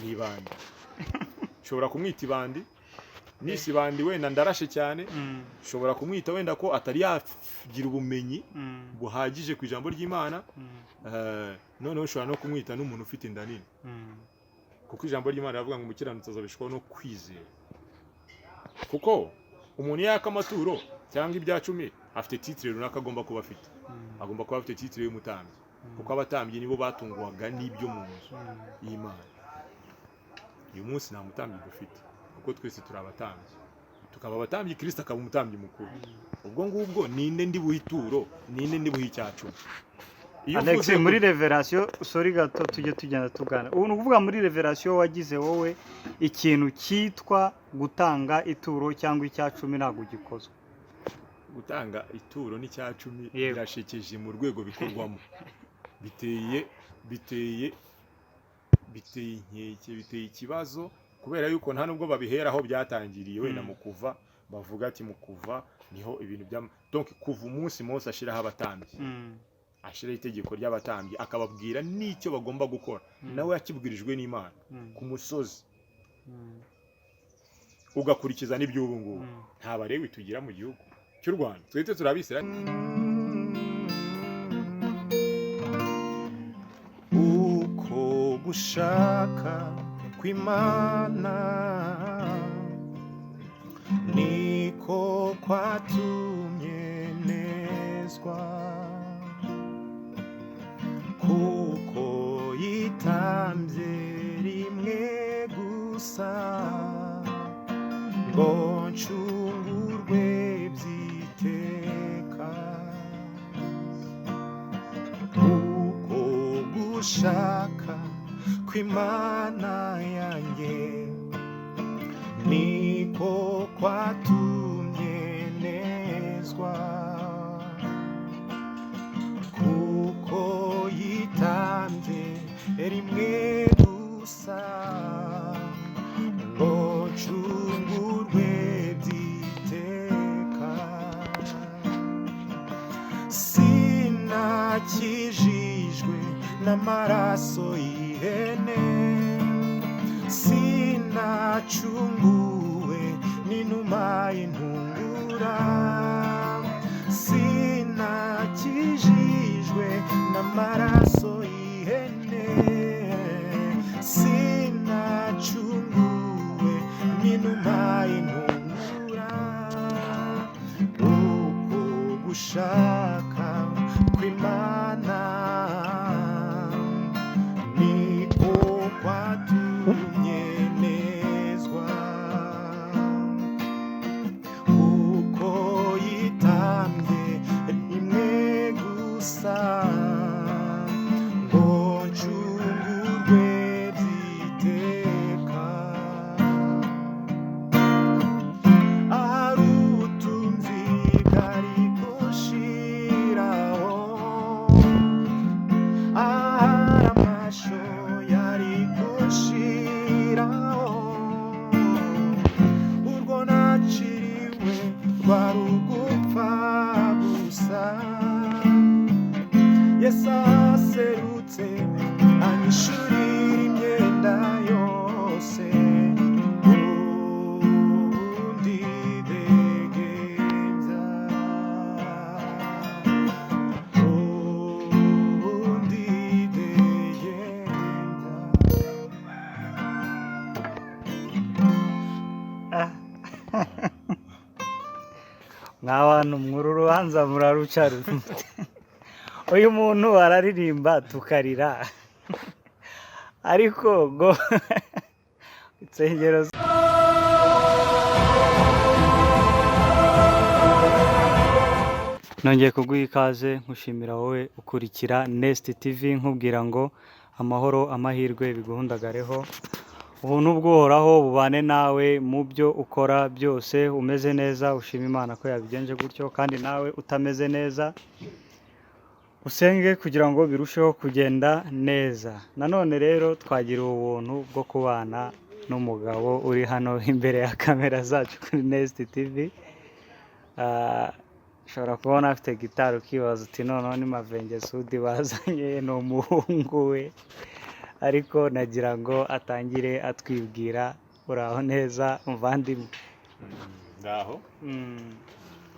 Ni ibandi, nshobora kumwita ibandi, nisi ibandi wenda ndarashe cyane. Nshobora kumwita wenda ko atari yagira ubumenyi buhagije ku ijambo ry'Imana. Noneho ushobora no kumwita n'umuntu ufite inda nini, kuko ijambo ry'Imana riravuga ngo umukiranutsi azabeshwaho no kwizera. Kuko umuntu iyo yaka amaturo cyangwa ibya cumi, afite titre runaka agomba kuba afite. Agomba kuba afite titre y'umutambyi, kuko abatambyi nibo batungwaga n'ibyo mu nzu y'Imana. Uyu munsi nta mutambyi dufite, kuko twese turi abatambyi, tukaba abatambyi, Kirisito akaba umutambyi mukuru. Ubwo ngubwo ninde ndi buhe ituro? Ninde ndi buhe icya cumi? Iyo Alex, uvuze muri révélation, sorry gato, tujye tugenda tugana ubu. Ni ukuvuga muri révélation wagize wowe, ikintu cyitwa gutanga ituro cyangwa icya cumi ntabwo gikozwe? Gutanga ituro n'icya cumi birashekeje mu rwego bikorwamo. Biteye inkeke, biteye ikibazo, kubera yuko nta nubwo babihera aho byatangiriye. Wenda mu Kuva, bavuga ati mu Kuva niho ibintu bya, donc kuva umunsi Mose ashyiraho abatambyi, ashyiraho itegeko ry'abatambyi, akababwira n'icyo bagomba gukora, nawe yakibwirijwe n'Imana ku musozi, ugakurikiza n'iby'ubu ngubu. Nta Barewi tugira mu gihugu cy'u Rwanda, twite turi Abisirayeli. Uko gushaka kw'Imana niko kwatumye nezwa, kuko yitambye rimwe gusa ngo ncungurwe by'iteka. Uko gushaka kw'Imana yanjye niko kwatumye nezwa, kuko yitambye rimwe gusa ngo ncungurwe by'iteka. Sinakijijwe n'amaraso y'ihene, sinacunguwe n'inuma y'intungura, sinakijijwe n'amaraso y'ihene, sinacunguwe n'inuma y'intungura. Uko gushaka kw'Imana niko kwatumye nezwa, kuko yitambye rimwe gusa ngo ncungurwe by'iteka. Ahari ubutunzi bwari kunshiraho, ahari amasho yari kunshiraho, urwo naciriwe rwari ugupfa gusa. Yesu aserutse anyishurira imyenda yose, ubundi degembya, ubundi degembya. Mwa bantu, mwuru urubanza muraruca rute? Uyu muntu araririmba tukarira, ariko ngo insengero. Nongeye kuguha ikaze, nkushimira wowe ukurikira Nest TV, nkubwira ngo amahoro, amahirwe biguhundagareho, ubuntu bw'Uhoraho bubane nawe mu byo ukora byose. Umeze neza, ushima Imana ko yabigenje gutyo, kandi nawe utameze neza usenge kugira ngo birusheho kugenda neza. Nanone rero twagira ubuntu bwo kubana n'umugabo uri hano imbere ya kamera zacu kuri Nest TV. Ushobora kubona afite gitari ukibaza uti noneho ni Mavenge Sudi bazanye, ni umuhungu we. Ariko nagira ngo atangire atwibwira. Uraho neza muvandimwe? Ngaho.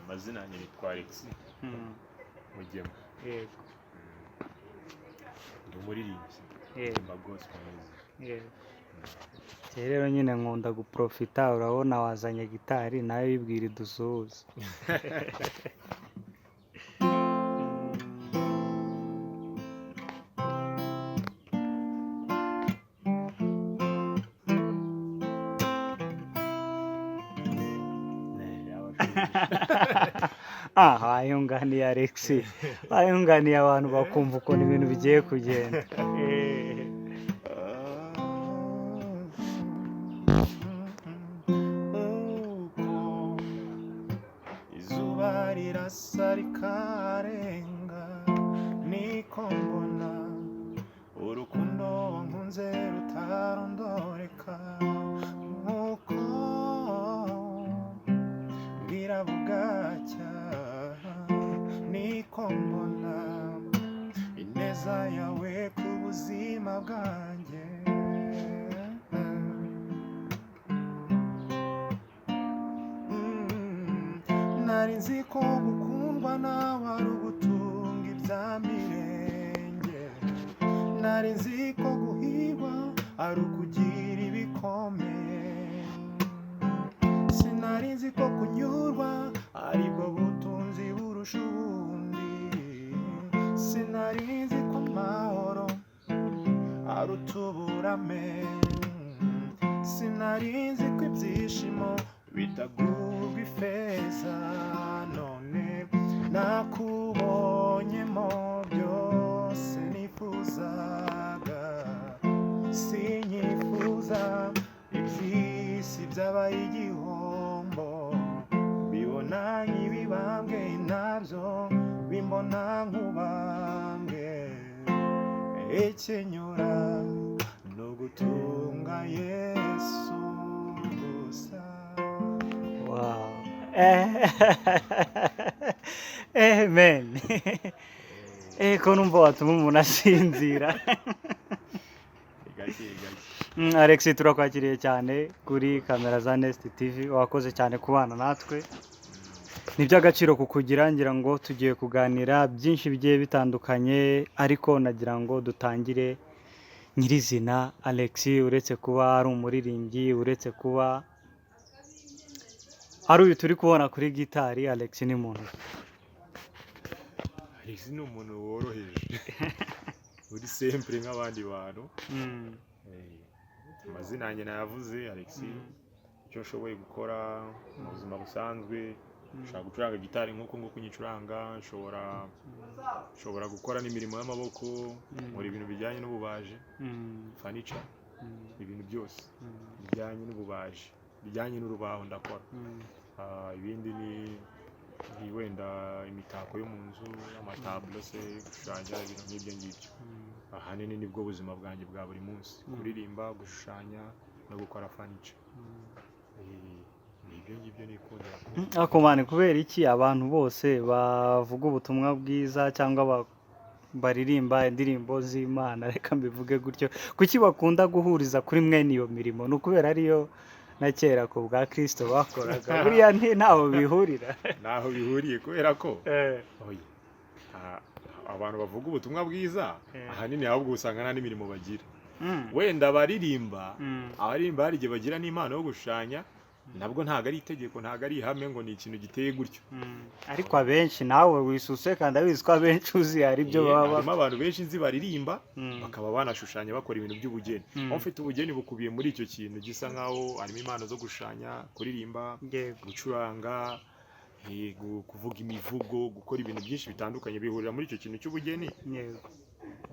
Amazina yanjye nitwa Alex Mugema. Ndi umuririmbyi, ndirimba gospel music. Yego. Njye rero nyine nkunda guprofita, urabona wazanye gitari, nawe wibwira idusuhuze. Aha wayunganiye Alex, wayunganiye abantu bakumva ukuntu ibintu bigiye kugenda. Uko izuba rirasa rikarenga, niko mbona urukundo wankunze rutarondoreka. Nkuko bwira bugacya, niko mbona ineza yawe ku buzima bwanjye. Nari nzi ko gukundwa nawe ari ugutunga ibya mirenge, nari nzi ko guhigwa ari ukugira ibikomeye, sinari nzi ko kunyurwa aribwo butunzi burusha ubundi, sinari nzi ko amahoro aruta uburame, sinari nzi ko ibyishimo bitagurwa ifeza. None nakubonyemo byose nifuzaga, sinyifuza iby'isi byabaye igihombo, mbibona nk'ibibambwe nabyo bimbona nk'ubambwe. Ikinyura ni ugutunga Yesu gusa. Wow. Amen. Ko numva watuma umuntu asinzira. Gake gake. Alex, turakwakiriye cyane kuri kamera za Nest TV, wakoze cyane kubana natwe. Ni iby'agaciro kukugira, ngira ngo tugiye kuganira byinshi bigiye bitandukanye, ariko nagira ngo dutangire nyirizina. Alex, uretse kuba ari umuririmbyi, uretse kuba ari uyu turi kubona kuri gitari, Alex ni muntu ki? Alex ni umuntu woroheje, uri simple nk'abandi bantu. Amazina yanjye nayavuze, Alex. Icyo nshoboye gukora mu buzima busanzwe, nshobora gucuranga gitari nk'uko nguko nyicuranga, nshobora gukora n'imirimo y'amaboko, nkora ibintu bijyanye n'ububaji, furniture, ibintu byose bijyanye n'ububaji, bijyanye n'urubaho ndakora. Ibindi ni wenda imitako yo mu nzu, amataburo se, gushushanya, ibintu nk'ibyo ngibyo. Ahanini nibwo buzima bwanjye bwa buri munsi: kuririmba, gushushanya no gukora furniture. Ni ibyo ngibyo nikundira. Ariko man, kubera iki abantu bose bavuga ubutumwa bwiza cyangwa baririmba indirimbo z'Imana, reka mbivuge gutyo, kuki bakunda guhuriza kuri mwene iyo mirimo? Ni ukubera ariyo na kera ku bwa Kristo bakoraga? Buriya ntaho bihurira? Ntaho bihuriye, kubera ko oya, abantu bavuga ubutumwa bwiza ahanini ahubwo usanga nta n'imirimo bagira. Wenda abaririmba, abaririmba hari igihe bagira n'impano yo gushushanya, nabwo ntabwo ari itegeko, ntabwo ari ihame ngo ni ikintu giteye gutyo. Ariko abenshi, nawe wisuse kandi abizi ko abenshi uzi hari ibyo baba Harimo abantu benshi nzi baririmba bakaba banashushanya, bakora ibintu by'ubugeni. Aho ufite ubugeni bukubiye muri icyo kintu gisa nkaho harimo impano zo gushushanya, kuririmba, gucuranga, kuvuga imivugo, gukora ibintu byinshi bitandukanye bihurira muri icyo kintu cy'ubugeni.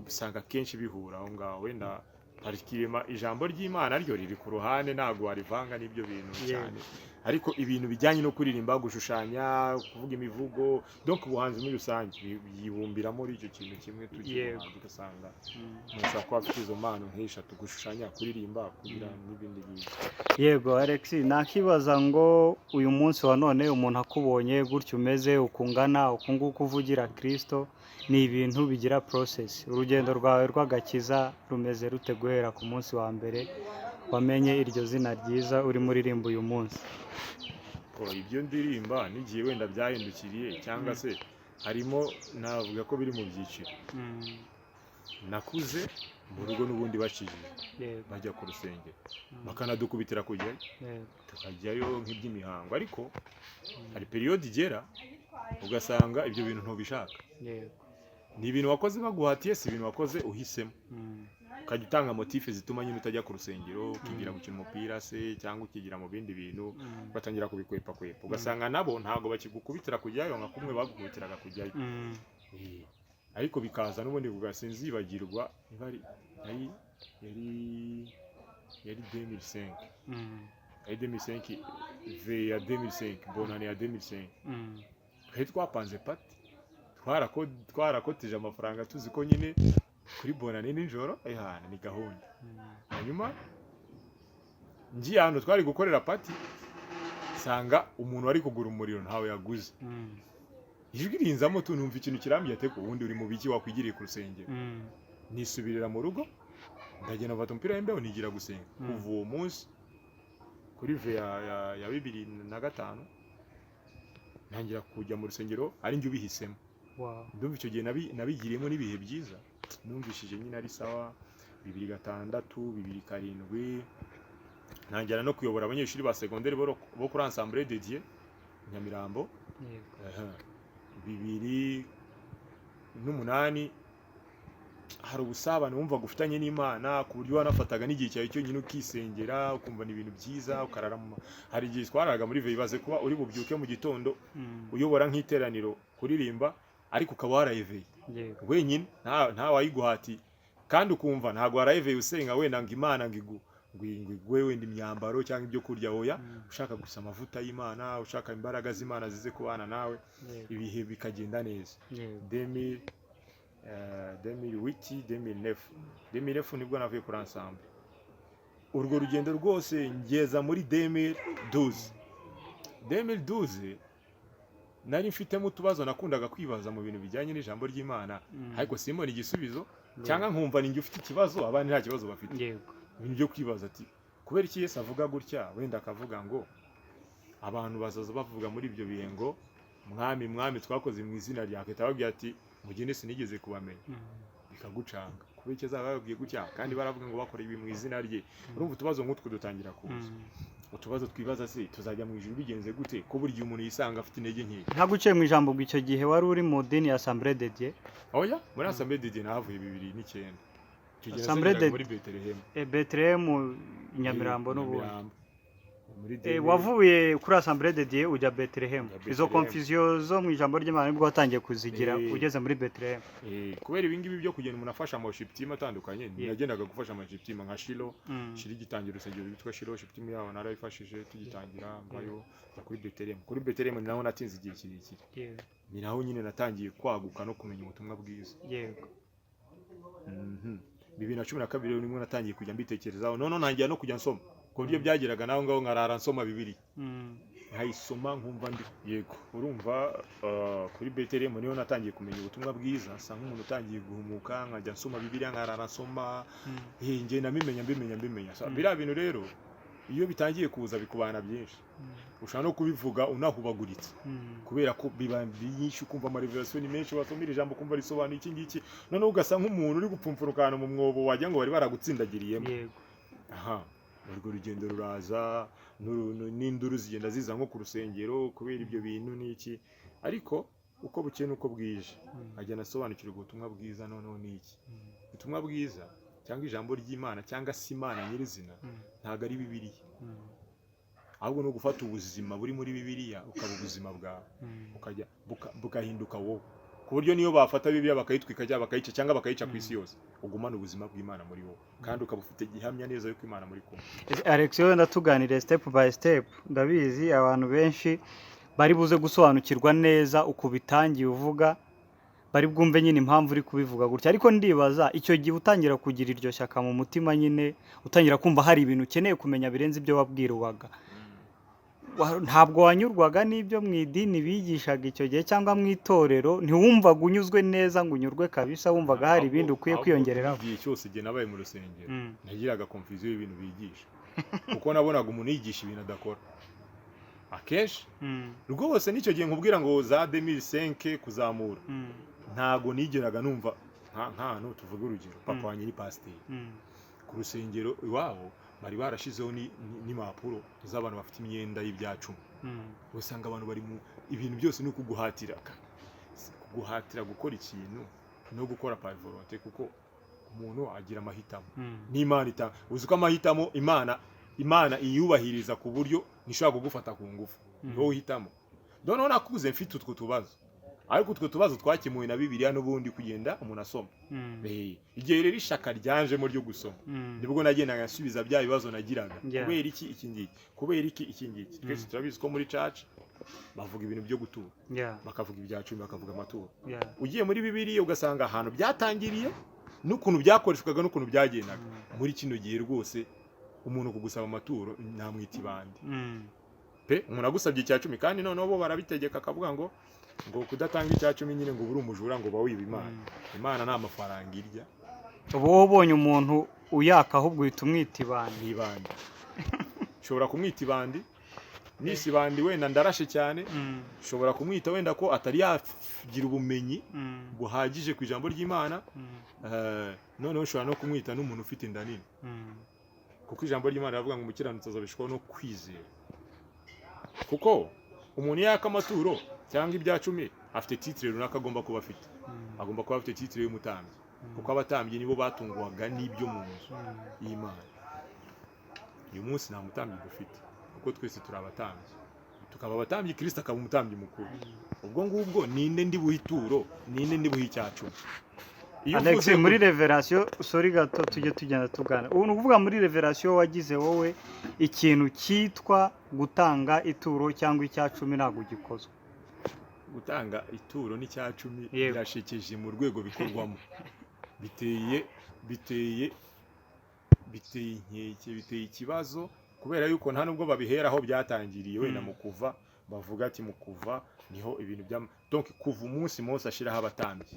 Usanga akenshi bihura aho ngaho. Wenda parikirema ijambo ry'Imana ryo riri ku ruhande, ntabwo warivanga n'ibyo bintu cyane. Ariko ibintu bijyanye no kuririmba, gushushanya, kuvuga imivugo, donc ubuhanzi muri rusange byibumbira muri icyo kintu kimwe tugira ubuhanzi, ugasanga umuntu ashobora kuba afite izo mpano nk'eshatu: gushushanya, kuririmba, kugira n'ibindi ngibyo. Yego Alex, nakibaza ngo uyu munsi wa none umuntu akubonye gutyo umeze, ukungana uku nguku, uvugira Kristo, ni ibintu bigira process. Urugendo rwawe rw'agakiza rumeze rute guhera ku munsi wa mbere wamenye iryo zina ryiza urimo uririmba uyu munsi? Ko ibyo ndirimba n'igihe wenda byahindukiriye cyangwa se harimo, navuga ko biri mu byiciro. Nakuze mu rugo n'ubundi bakijijwe, bajya ku rusengero, bakanadukubitira kujyayo, tukajyayo nk'iby'imihango. Ariko hari période igera ugasanga ibyo bintu ntubishaka. Ni ibintu wakoze baguhatiye, si ibintu wakoze uhisemo. Ukajya utanga motifs zituma nyine utajya ku rusengero, ukigira gukina umupira se cyangwa ukigira mu bindi bintu, ugatangira kubikwepa kwepa, ugasanga nabo ntabwo bakigukubitira kujyayo nka kumwe bagukubitiraga kujyayo. Ariko bikaza n'ubundi sinzibagirwa, niba ari yari 2005, yari 2005, veille ya 2005, bonane ya 2005. Twari twapanze party, twarakoteje amafaranga, tuzi ko nyine kuri bonane nijoro ayihana ni gahunda. Hanyuma ngiye ahantu twari gukorera party, nsanga umuntu wari kugura umuriro ntawe yaguze. Ijwi rinzamo tu, numva ikintu kirambye ate ko ubundi uri mu biki wakwigiriye ku rusengero? Nisubirira mu rugo, ndagenda mfata umupira w'imbeho, nigira gusenga. Kuva uwo munsi kuri veille ya 2005, ntangira kujya mu rusengero ari njye ubihisemo. Ndumva icyo gihe nabigiriyemo n'ibihe byiza, numvishije nyine ari sawa. 2006, 2007, ntangira no kuyobora abanyeshuri ba segonderi bo kuri Ensemble de Dieu Nyamirambo. Aha. 2008, hari ubusabane wumvaga ufitanye n'Imana, ku buryo wanafataga n'igihe cyawe cyonyine ukisengera, ukumva ni ibintu byiza, ukarara hari igihe twararaga muri veille. Ibaze kuba uri bubyuke mu gitondo uyobora nk'iteraniro kuririmba, ariko ukaba warayeveye wenyine, nta wayiguhatiye, kandi ukumva ntabwo warayeveye usenga wenda ngo Imana ngo iguhe wenda imyambaro cyangwa ibyo kurya, oya, ushaka gusa amavuta y'Imana, ushaka imbaraga z'Imana zize kubana nawe, ibihe bikagenda neza. 2008, 2009, 2009 nibwo navuye kuri Ensemble. Urwo rugendo rwose ngeza muri 2012. 2012 nari mfitemo utubazo nakundaga kwibaza mu bintu bijyanye n'ijambo ry'Imana, ariko simbone igisubizo, cyangwa nkumva ninjye ufite ikibazo, abandi nta kibazo bafite. Ibintu byo kwibaza ati: kubera iki Yesu avuga gutya? Wenda akavuga ngo abantu bazaza bavuga muri ibyo bihe ngo: "Mwami, Mwami, twakoze mu izina ryawe," agahita ababwira ati: "Mugende, sinigeze kubamenya." Bikagucanga. Kubera icyo azaba bababwiye gutya kandi baravuga ngo bakora ibi mu izina rye? Urumva utubazo nk'utwo dutangira kuza, utubazo twibaza se tuzajya mu ijuru bigenze gute, ko buri gihe umuntu yisanga afite intege nkeya? Ntaguciye mu ijambo, ubwo icyo gihe wari uri mu dini ya Assemblée de Dieu? Oya, muri Assemblée de Dieu nahavuye 2009. Icyo gihe Assemblée nasengeraga de muri Bethlehem. Bethlehem Nyamirambo n'ubundi? Nyamirambo. Muri Wavuye kuri Assemblée de Dieu ujya Bethlehem? Njya Izo Bethlehem. confusion zo mu ijambo ry'Imana nibwo watangiye kuzigira ugeze muri Bethlehem? Kubera ibi ngibi byo kugenda umuntu afasha ama worship team atandukanye, nagendaga gufasha ama worship team nka Shilo. Shilo igitangira, urusengero rwitwa Shilo, worship team yaho narayifashije tugitangira, mvayo njya kuri Bethlehem. Kuri Bethlehem ni naho natinze igihe kirekire, ni naho nyine natangiye kwaguka no kumenya ubutumwa bwiza. 2012 rero nibwo natangiye kujya mbitekerezaho, noneho ntangira no kujya nsoma, ku buryo byageraga naho ngaho nkarara nsoma Bibiliya, nkayisoma nkumva ndi yego. Urumva, kuri Bethlehem niho natangiye kumenya ubutumwa bwiza, nsa nk'umuntu utangiye guhumuka, nkajya nsoma Bibiliya, nkarara nsoma. Ngenda mbimenya, mbimenya, mbimenya. So, biriya bintu rero iyo bitangiye kuza bikubana byinshi, ushobora no kubivuga unahubaguritse, kubera ko biba byinshi, ukumva ama révélations ni menshi, wasomera ijambo ukumva risobanuye iki ngiki, noneho ugasa nk'umuntu uri gupfumfuruka ahantu mu mwobo, wagira ngo bari baragutsindagiriyemo. Aha urwo rugendo ruraza, n'induru zigenda ziza nko ku rusengero kubera ibyo bintu n'iki. Ariko uko bukeye n'uko bwije nkagenda asobanukirwa ubutumwa bwiza. Noneho ni iki? Ubutumwa bwiza cyangwa ijambo ry'Imana cyangwa se Imana nyirizina ntabwo ari Bibiliya, ahubwo ni ugufata ubuzima buri muri Bibiliya ukaba ubuzima bwawe, ukajya bugahinduka wowe. Ku buryo niyo bafata Bibiliya bakayitwika cyangwa bakayica cyangwa bakayica ku isi yose, ugumana ubuzima bw'Imana muri wowe, kandi ukaba ufite gihamya neza yuko Imana muri kumwe. Alex, wenda tuganire step by step. Ndabizi abantu benshi bari buze gusobanukirwa neza uko bitangiye uvuga, bari bwumve nyine impamvu uri kubivuga gutya. Ariko ndibaza, icyo gihe utangira kugira iryo shyaka mu mutima nyine, utangira kumva hari ibintu ukeneye kumenya birenze ibyo wabwirwaga, ntabwo wanyurwaga n'ibyo mu idini bigishaga icyo gihe cyangwa mu itorero? Ntiwumvaga unyuzwe neza ngo unyurwe kabisa? Wumvaga hari ibindi ukwiye Ahubwo kwiyongereraho? Igihe cyose igihe nabaye mu rusengero, nagiraga confusion y'ibintu bigisha, kuko nabonaga umuntu yigisha ibintu adakora akenshi. Rwose n'icyo gihe nkubwira ngo za 2005 kuzamura, ntago nigeraga numva nk'ahantu tuvuge urugero, papa wanjye ni pasiteri. Ku rusengero iwabo bari barashizeho n'impapuro z'abantu bafite imyenda y'ibyacumi. Usanga abantu bari mu ibintu byose ni ukuguhatira, kuguhatira gukora ikintu no gukora par volonté, kuko umuntu agira amahitamo n'Imana itanga. Uzi ko amahitamo Imana iyubahiriza, ku buryo ntishobora kugufata ku ngufu, ni wowe uhitamo. Noneho nakuze mfite utwo tubazo, ariko utwo tubazo twakemuwe na Bibiliya n'ubundi kugenda umuntu asoma. Igihe rero ishaka ryanjemo ryo gusoma, nibwo nagendaga nsubiza bya bibazo nagiraga. Kubera iki iki ngiki? Kubera iki iki ngiki? Twese turabizi ko muri church bavuga ibintu byo gutura, bakavuga ibya cumi, bakavuga amaturo. Ugiye muri Bibiliya ugasanga ahantu byatangiriye n'ukuntu byakoreshwaga n'ukuntu byagendaga. Muri kino gihe rwose umuntu kugusaba amaturo namwita ibandi pe. Umuntu agusabye icya cumi, kandi noneho bo barabitegeka, akavuga ngo kudatanga icya cumi nyine ngo uri umujura, ngo uba wiba Imana. Imana nta mafaranga irya. Ubu wowe ubonye umuntu uyaka, ahubwo uhita umwita ibandi? Ni ibandi, ushobora kumwita ibandi. Nisi ibandi wenda ndarashe cyane. Ushobora kumwita wenda ko atari yagira ubumenyi buhagije ku ijambo ry'Imana. Noneho ushobora no kumwita n'umuntu ufite inda nini, kuko ijambo ry'Imana riravuga ngo umukiranutsi azabeshwaho no kwizera. Kuko umuntu iyo yaka amaturo cyangwa ibya cumi, afite titre runaka agomba kuba afite. Agomba kuba afite titre y'umutambyi, kuko abatambyi nibo batungwaga n'ibyo mu nzu y'Imana. Uyu munsi nta mutambyi dufite, kuko twese turi abatambyi, tukaba abatambyi, Kirisito akaba umutambyi mukuru. Ubwo ngubwo ninde ndi buhe ituro? Ninde ndi buhe icya cumi? Iyo Alex, uvuze muri revelation, sorry gato, tujye tugenda tugana ubu, ni ukuvuga muri revelation wagize wowe, ikintu cyitwa gutanga ituro cyangwa icya cumi ntabwo gikozwe? Gutanga ituro n'icya cumi birashekeje mu rwego bikorwamo. Biteye inkeke, biteye ikibazo, kubera yuko nta nubwo babihera aho byatangiriye. Wenda mu Kuva bavuga ati mu Kuva niho ibintu bya, donc kuva umunsi Mose ashiraho abatambyi,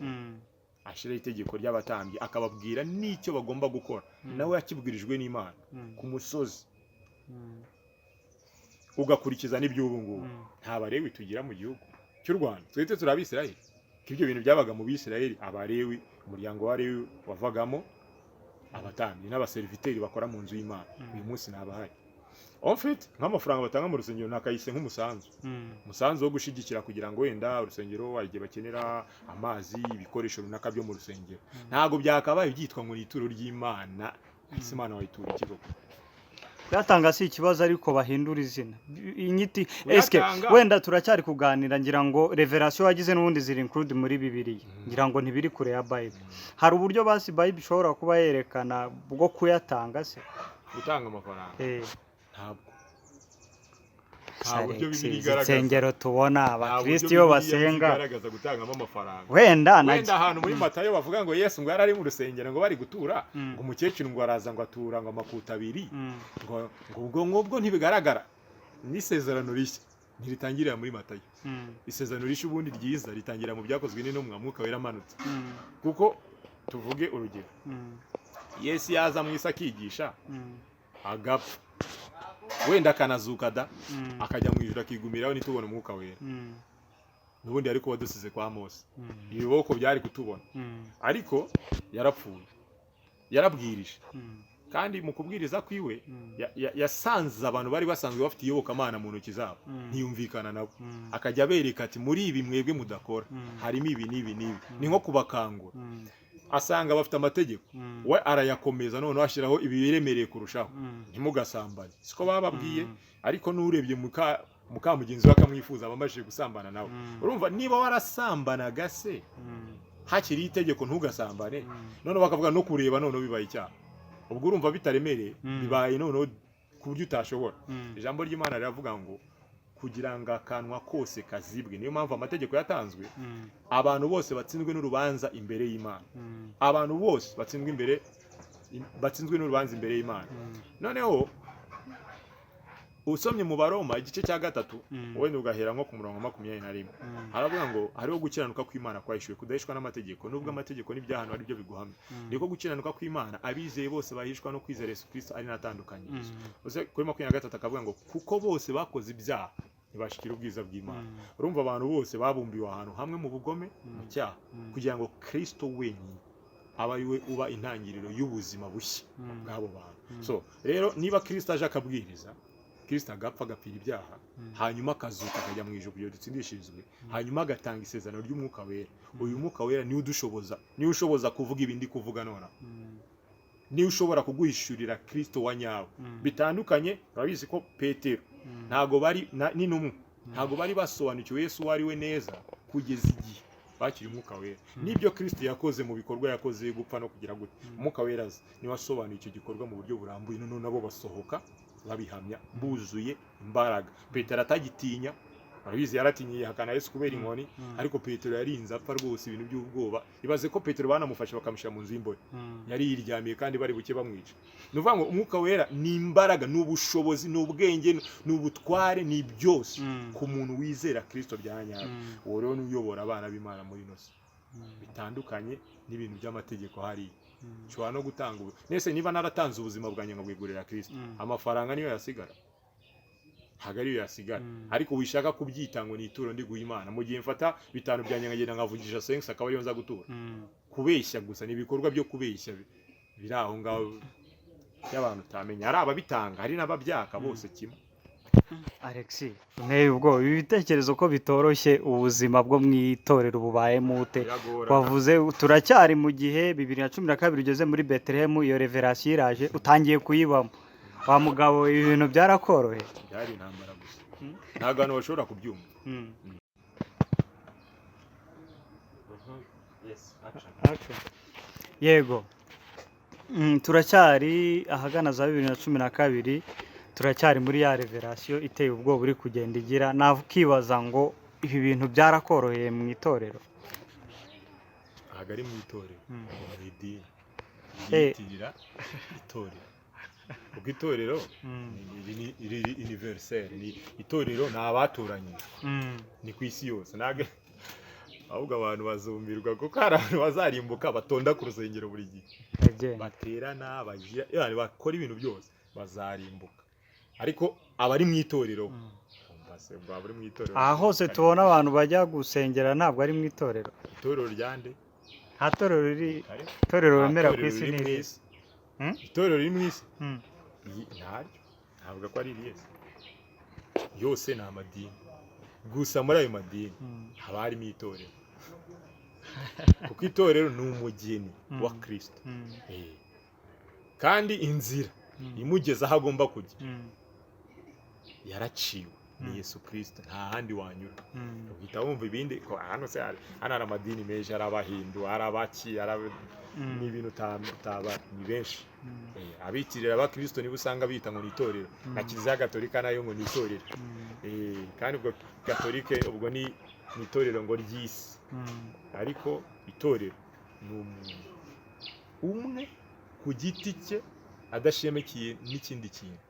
ashyiraho itegeko ry'abatambyi, akababwira n'icyo bagomba gukora, nawe yakibwirijwe n'Imana ku musozi, ugakurikiza n'iby'ubu ngubu. Nta Barewi tugira mu gihugu cy'u Rwanda. Twese turi Abisirayeli, ko ibyo bintu byabaga mu Bisirayeli. Abarewi, umuryango wa Lewi wavagamo abatambyi n'abaseriviteri bakora mu nzu y'Imana. Uyu munsi ntabahari. En fait, nk'amafaranga batanga mu rusengero nakayise nk'umusanzu, umusanzu wo gushyigikira kugira ngo wenda urusengero hari igihe bakenera amazi, ibikoresho runaka byo mu rusengero. Ntabwo byakabaye byitwa ngo ni ituro ry'Imana. Ese Imana wayitura iki koko? Kuyatanga si ikibazo, ariko bahindura izina, inyiti eske. Kuyatanga- Wenda turacyari kuganira. Ngira ngo revelation wagize n'ubundi ziri include muri Bibiliya, ngira ngo ntibiri kure ya Bible. Hari uburyo basi Bible ishobora kuba yerekana bwo kuyatanga se? Gutanga amafaranga? Ntabwo, nta buryo Alex, Bibiliya izi igaragaza. nsengero tubona, Nta buryo abakristo iyo Bibiliya basenga, igaragaza gutangamo amafaranga. Wenda Wenda ahantu muri Matayo bavuga ngo Yesu ngo yari ari mu rusengero, ngo bari gutura, ngo umukecuru ngo araza ngo atura ngo amakuta abiri, ngo ubwo ngubwo ntibigaragara. N'Isezerano Rishya ntiritangirira muri Matayo. Isezerano Rishya ubundi ryiza ritangira mu Byakozwe n'Intumwa, Mwuka Wera amanutse. Kuko tuvuge urugero, Yesu yaza mu isi akigisha, agapfa, wenda akanazuka da, akajya mu ijuru akigumiraho, ntitubone Umwuka Wera, n'ubundi ariko wadusize kwa Mose, ibiboko byari kutubona. Ariko yarapfuye, yarabwirije, kandi mu kubwiriza kwiwe yasanze abantu bari basanzwe bafite iyobokamana mu ntoki zabo, ntiyumvikana nabo, akajya abereka ati muri ibi mwebwe mudakora harimo ibi n'ibi n'ibi. Ni nko kubakangura. Asanga bafite amategeko, we arayakomeza, noneho ashyiraho ibiremereye kurushaho. Ntimugasambane, siko bababwiye? Ariko n'urebye Mukamugenzi we akamwifuza, aba amajije gusambana nawe. Urumva niba warasambanaga se hakiri itegeko ntugasambane, noneho bakavuga no kureba, noneho bibaye icyaha, ubwo urumva bitaremereye? Bibaye noneho ku buryo utashobora. Ijambo ry'Imana riravuga ngo kugira ngo akanwa kose kazibwe. Niyo mpamvu amategeko yatanzwe, abantu bose batsinzwe n'urubanza imbere y'Imana. Abantu bose batsinzwe imbere, batsinzwe n'urubanza imbere y'Imana. Noneho usomye mu Baroma igice cya 3, wenda ugahera nko ku murongo wa 21, haravuga ngo hariho gukiranuka kw'Imana kwahishuwe kudahishwa n'amategeko, nubwo amategeko n'ibyahanwa ari byo biguhamya. Niko gukiranuka kw'Imana abizeye bose bahishwa no kwizera Yesu Kristo ari natandukanyirizo. Kuri 23 akavuga ngo kuko bose bakoze ibyaha ntibashikira ubwiza bw'Imana. Urumva abantu bose babumbiwe ahantu hamwe mu bugome, mu cyaha, kugira ngo Kristo wenyine aba ari we uba intangiriro y'ubuzima bushya bw'abo bantu. So rero niba Kristo aje akabwiriza, Kristo agapfa, agapfira ibyaha, hanyuma akazuka akajya mu ijuru kugira ngo dutsindishirizwe, hanyuma agatanga isezerano ry'Umwuka Wera, uyu Mwuka Wera niwe udushoboza, niwe ushoboza kuvuga ibindi kuvuga nonaha, niwe ushobora kuguhishurira Kristo wa nyawe. Bitandukanye, urabizi ko Petero ntago bari n'intumwa ntago bari basobanukiwe Yesu uwo ari we neza kugeza igihe bakiriye Umwuka Wera. N'ibyo Kristo yakoze mu bikorwa yakoze, gupfa no kugira gute, Umwuka Wera aza niwe wasobanuye icyo gikorwa mu buryo burambuye. Noneho nabo basohoka babihamya buzuye imbaraga. Petero atagitinya. Urabizi yaratinye yihakana Yesu kubera inkoni, ariko Petero yarinze apfa rwose ibintu by'ubwoba. Ibaze ko Petero banamufashe bakamushyira mu nzu y'imbohe, yari yiryamiye kandi bari buke bamwica. Ni ukuvuga ngo Umwuka Wera ni imbaraga, ni ubushobozi, ni ubwenge, ni ubutware, ni byose ku muntu wizera Kristo bya nyabyo. Uwo rero ni uyobora abana b'Imana muri ino si, bitandukanye n'ibintu by'amategeko hariya. Nshobora no gutanga ubu nese niba naratanze ubuzima bwanjye nkabwigurira Kristo, amafaranga niyo yasigara? Ntabwo ariyo yasigara. Ariko wishaka kubyita ngo ni ituro ndi guha Imana mu gihe mfata 5 byanjye nkagenda nkavugisha sensi akaba ariyo nza gutura. Kubeshya gusa, ni ibikorwa byo kubeshya biri aho ngaho by'abantu utamenya. Hari ababitanga, hari n'ababyaka, bose kimwe. Alex, nteye ubwoba ibi bitekerezo ko bitoroshye. Ubuzima bwo mu itorero bubayemo ute? Biragora. Wavuze turacyari mu gihe 2012 ugeze muri Betelehemu, iyo révélation iraje, utangiye kuyibamo. Wa mugabo, ibi bintu byarakoroheye? Byari intambara gusa, ntabwo abantu bashobora kubyumva. Yes, action. Action. Yego. Turacyari ahagana za 2012, turacyari muri ya révélation iteye ubwoba uri kugenda igira. Nakibaza ngo ibi bintu byarakoroheye mu itorero? Ntabwo ari mu itorero, ni mu idini ryiyitirira itorero, kuko itorero riri universel. Ni itorero, ni abatoranyijwe, ni ku isi yose. Ntabwo ahubwo abantu bazumirwa, kuko hari abantu bazarimbuka batonda ku rusengero buri gihe, Agenda. baterana, bagira, yani bakora ibintu byose, bazarimbuka. Ariko abari mu itorero, umva se, ubwo abari mu itorero Aha hose tubona abantu bajya gusengera ntabwo ari mu itorero? Itorero ryande? Nta torero riri Kare. itorero Nta wemera ku torero isi riri ni mu irihe? isi. Itorero riri mu isi? Ntaryo, ntabwo ko ari irihe. Yose ni amadini gusa. Muri ayo madini haba harimo itorero, kuko itorero ni umugeni wa Kristo. Kandi inzira imugeza aho agomba kujya yaraciwe, ni Yesu Kristo, nta handi wanyura. Uhita wumva ibindi ko hano se hano hari amadini menshi, hari Abahindu, hari abaki, hari ni ibintu utabara, ni benshi. Abitirira abakristo nibo usanga bita ngo ni itorero, na Kiliziya Gatolika nayo ngo ni itorero. Kandi ubwo Gatolike ubwo ni itorero ngo ry'isi. Ariko itorero ni umuntu umwe ku giti cye adashemikiye n'ikindi kintu.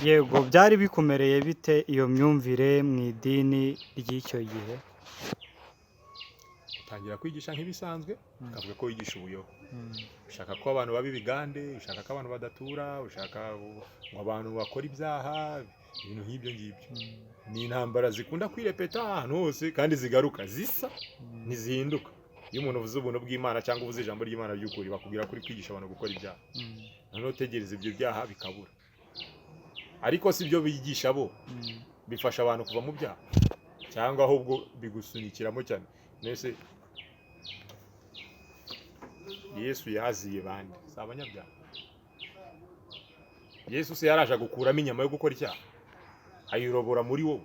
Yego, byari bikumereye bite iyo myumvire mu idini ry'icyo gihe? Utangira kwigisha nk'ibisanzwe, ukavuga ko wigisha ubuyobe, ushaka ko abantu baba ibigande, ushaka ko abantu badatura, ushaka ngo abantu bakora ibyaha, ibintu nk'ibyo ngibyo. Ni intambara zikunda kwirepeta ahantu hose kandi zigaruka zisa, ntizihinduka. Iyo umuntu uvuze ubuntu bw'Imana cyangwa uvuze ijambo ry'Imana ry'ukuri, bakubwira ko uri kwigisha abantu gukora ibyaha. Noneho utegereza ibyo byaha bikabura, ariko si byo bigisha bo bifasha abantu kuva mu byaha, cyangwa ahubwo bigusunikiramo cyane. Mbese Yesu yaziye bande? Si abanyabyaha? Yesu se yaraje gukuramo inyama yo gukora icyaha? Ayirobora muri wowe.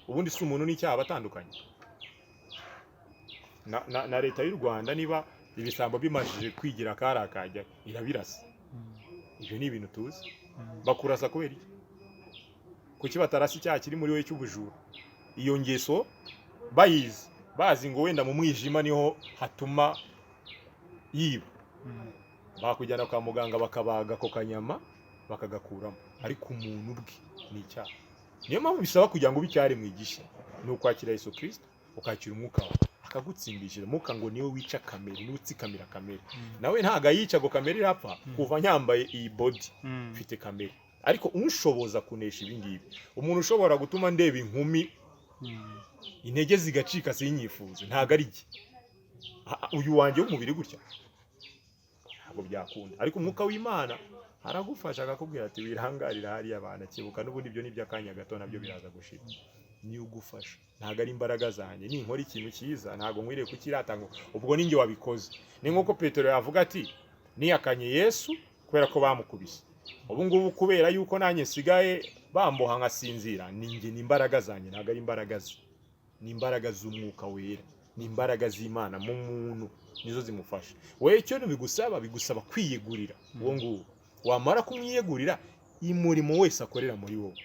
Ubundi si umuntu n'icyaha batandukanye. Na leta y'u Rwanda, niba ibisambo bimajije kwigira akari akajya, irabirasa. Ibyo ni ibintu tuzi. Bakurasa kubera iki? Kuki batarasa icyaha kiri muri wowe cy'ubujura? Iyo ngeso bayizi, bazi ngo wenda mu mwijima niho hatuma yiba, bakujyana kwa muganga bakabaga ako kanyama bakagakuramo. Ariko umuntu ubwe ni icyaha. Niyo mpamvu bisaba kugira ngo ube icyaremwe gishya, ni ukwakira Yesu Kirisito, ukakira umwuka wawe akagutsindishira. Umwuka ngo niwe wica kamere, niwe utsikamira kamere. Nawe ntabwo ayica ngo kamere irapfa. Kuva nyambaye iyi body, mfite kamere, ariko unshoboza kunesha ibi ngibi, umuntu ushobora gutuma ndeba inkumi intege zigacika sinyifuze, ntabwo ari jye. Uyu wanjye w'umubiri gutya ntabwo byakunda. Ariko umwuka w'Imana aragufasha, akakubwira ati wirangarira hariya abantu, akibuka n'ubundi ibyo ni iby'akanya gato, nabyo biraza gushira. Niyo ugufasha, ntabwo ari imbaraga zanjye. Ninkora ikintu cyiza, ntabwo nkwiriye kukirata ngo ubwo ninjye wabikoze. Ni nk'uko Petero yavuga ati niyakanye Yesu kubera ko bamukubise, ubu ngubu kubera yuko nanjye nsigaye bamboha nkasinzira, ni njye, ni imbaraga zanjye. Ntabwo ari imbaraga ze, ni imbaraga z'umwuka wera, ni imbaraga z'Imana mu muntu, nizo zimufasha. Wowe icyo bigusaba, bigusaba kwiyegurira uwo nguwo. Wamara kumwiyegurira, umurimo wese akorera muri wowe,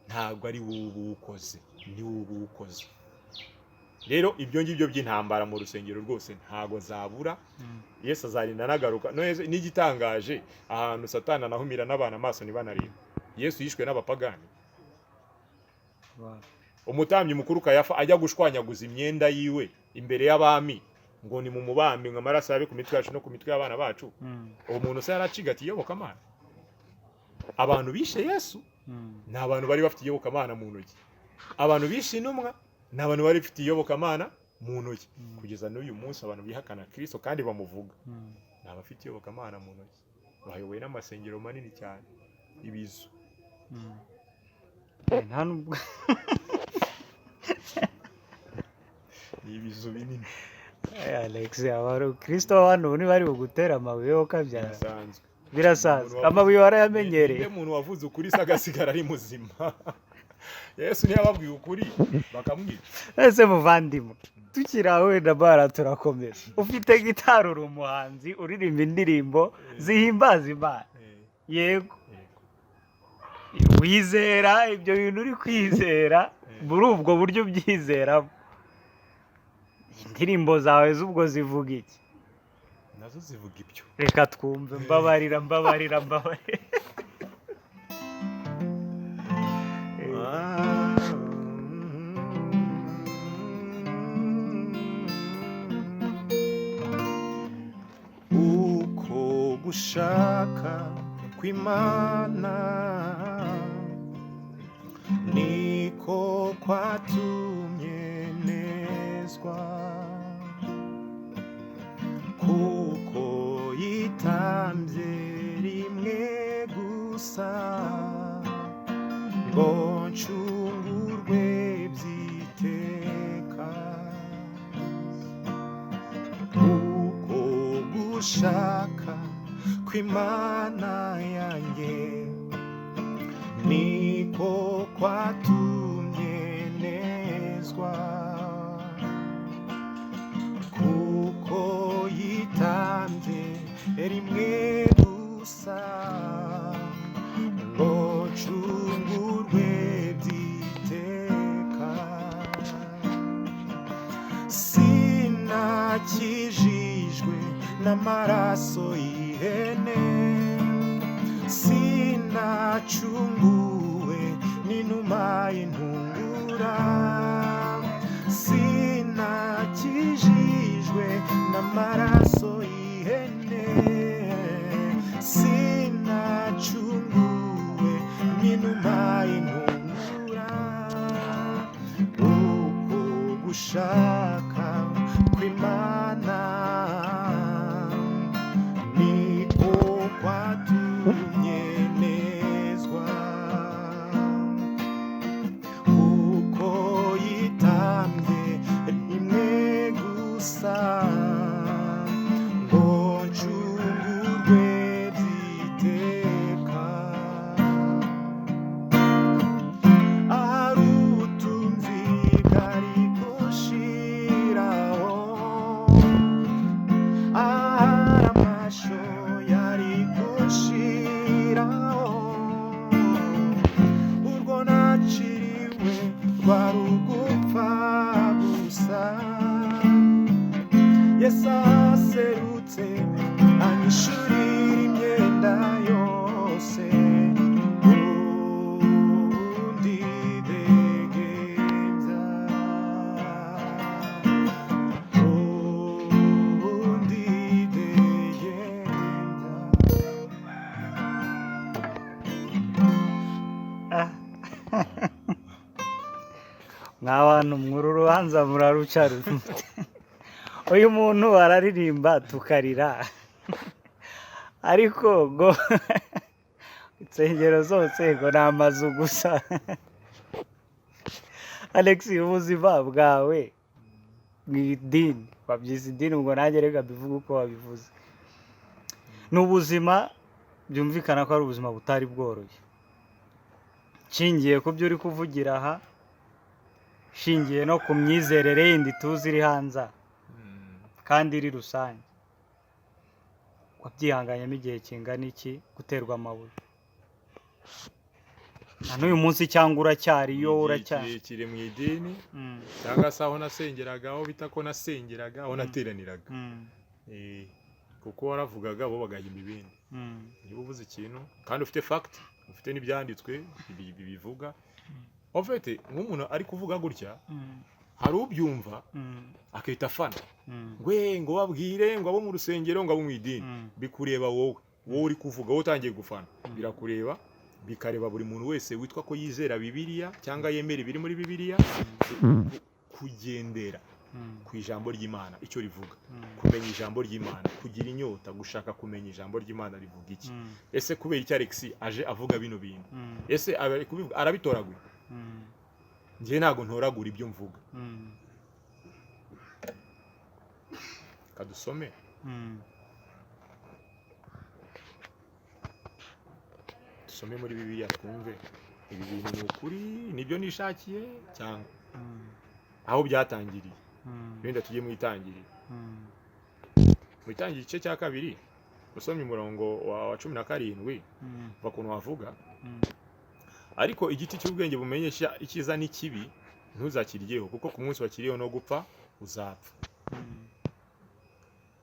ntabwo ari wowe uba uwukoze, ni wowe uba uwukoze. Rero ibyo ngibyo by'intambara mu rusengero rwose ntabwo zabura. Yesu azarinda anagaruka. N'igitangaje, ahantu Satani anahumira n'abantu amaso ntibanarebe. Yesu yishwe n'abapagani. Umutambyi mukuru Kayafa ajya gushwanyaguza imyenda yiwe imbere y'abami ngo ni mu mubambi, ngo amaraso abe ku mitwe yacu no ku mitwe y'abana bacu, uwo muntu se yaracigatiye iyobokamana? Abantu bishe Yesu ni abantu bari bafite iyobokamana mu ntoki. Abantu bishe intumwa ni abantu bari bafite iyobokamana mu ntoki. Kugeza n'uyu munsi, abantu bihakana Kristo kandi bamuvuga ni abafite iyobokamana mu ntoki, bayoboye n'amasengero manini cyane, ibizu. Nta nubwo Ni ibizu binini. Alex, abakristo hano ntibari bugutera amabuye yo kabyara? Birasanzwe. Birasanzwe. Umuntu Amabuye warayamenyereye. Ninde muntu wavuze ukuri se agasigara ari muzima? Yesu ntiyababwiye ukuri bakamwica? Ese muvandimwe, tukiri aho wenda bara turakomeza. Ufite gitari, uri umuhanzi, uririmba indirimbo zihimbaza Imana. Yego. Yego. Wizera ibyo bintu uri kwizera muri ubwo buryo ubyizeramo? Indirimbo zawe z'ubwo zivuga iki? Nazo zivuga ibyo. Reka twumve. Mbabarira, mbabarira, mbabarira. Uko gushaka kw'Imana niko kwatumye nezwa, kuko yitambye rimwe gusa ngo ncungurwe by'iteka. Uko gushaka kw'Imana yanjye niko kwatumye nezwa, kuko yitambye rimwe gusa ngo ncungurwe by'iteka. Sinakijijwe n'amaraso y'ihene, sinacunguwe n'inuma y'intungura, sinakijijwe n'amaraso y'ihene, sinacunguwe n'inuma y'intungura. Uko gushaka kw'Imana. Mwa bantu mwuru urubanza muraruca rute? Uyu muntu araririmba tukarira, ariko ngo insengero zose ngo ni amazu gusa. Alex, ubuzima bwawe mu idini, wabyise idini, ubwo nanjye reka mbivuge uko wabivuze, ni ubuzima byumvikana ko ari ubuzima butari bworoshye. Nshingiye ku byo uri kuvugira aha, nshingiye no ku myizerere yindi tuzi iri hanze aha, kandi iri rusange, wabyihanganyemo igihe kingana iki guterwa amabuye na n'uyu munsi, cyangwa uracyariyo? Igihe Uracyari? kirekire mu idini, cyangwa se aho nasengeraga, aho bita ko nasengeraga, aho nateraniraga. Kuko waravugaga, bo bagahimba ibindi. Niba uvuze ikintu kandi ufite fact, ufite n'ibyanditswe bibivuga, en fait nk'umuntu ari kuvuga gutya, hari ubyumva akita afana, ngo ngo babwire ngo abo mu rusengero, ngo abo mu idini. Bikureba wowe, wowe uri kuvuga, wowe utangiye gufana, birakureba, bikareba buri muntu wese witwa ko yizera Bibiliya cyangwa yemera ibiri muri Bibiliya, kugendera ku ijambo ry'Imana icyo rivuga, kumenya ijambo ry'Imana, kugira inyota, gushaka kumenya ijambo ry'Imana rivuga iki. Ese kubera iki Alex aje avuga bino bintu? Ese ari kubivuga arabitoragura? Njye ntabwo ntoragura ibyo mvuga. Kadusome. Dusome muri Bibiliya, twumve ibi bintu ni ukuri, nibyo nishakiye, cyangwa aho byatangiriye. Wenda tujye mu Itangiriro. Mu Itangiriro igice cya 2, usomye umurongo wa 17, umva ukuntu wavuga: "Ariko igiti cy'ubwenge bumenyesha icyiza n'ikibi ntuzakiryeho, kuko ku munsi wakiriyeho no gupfa uzapfa."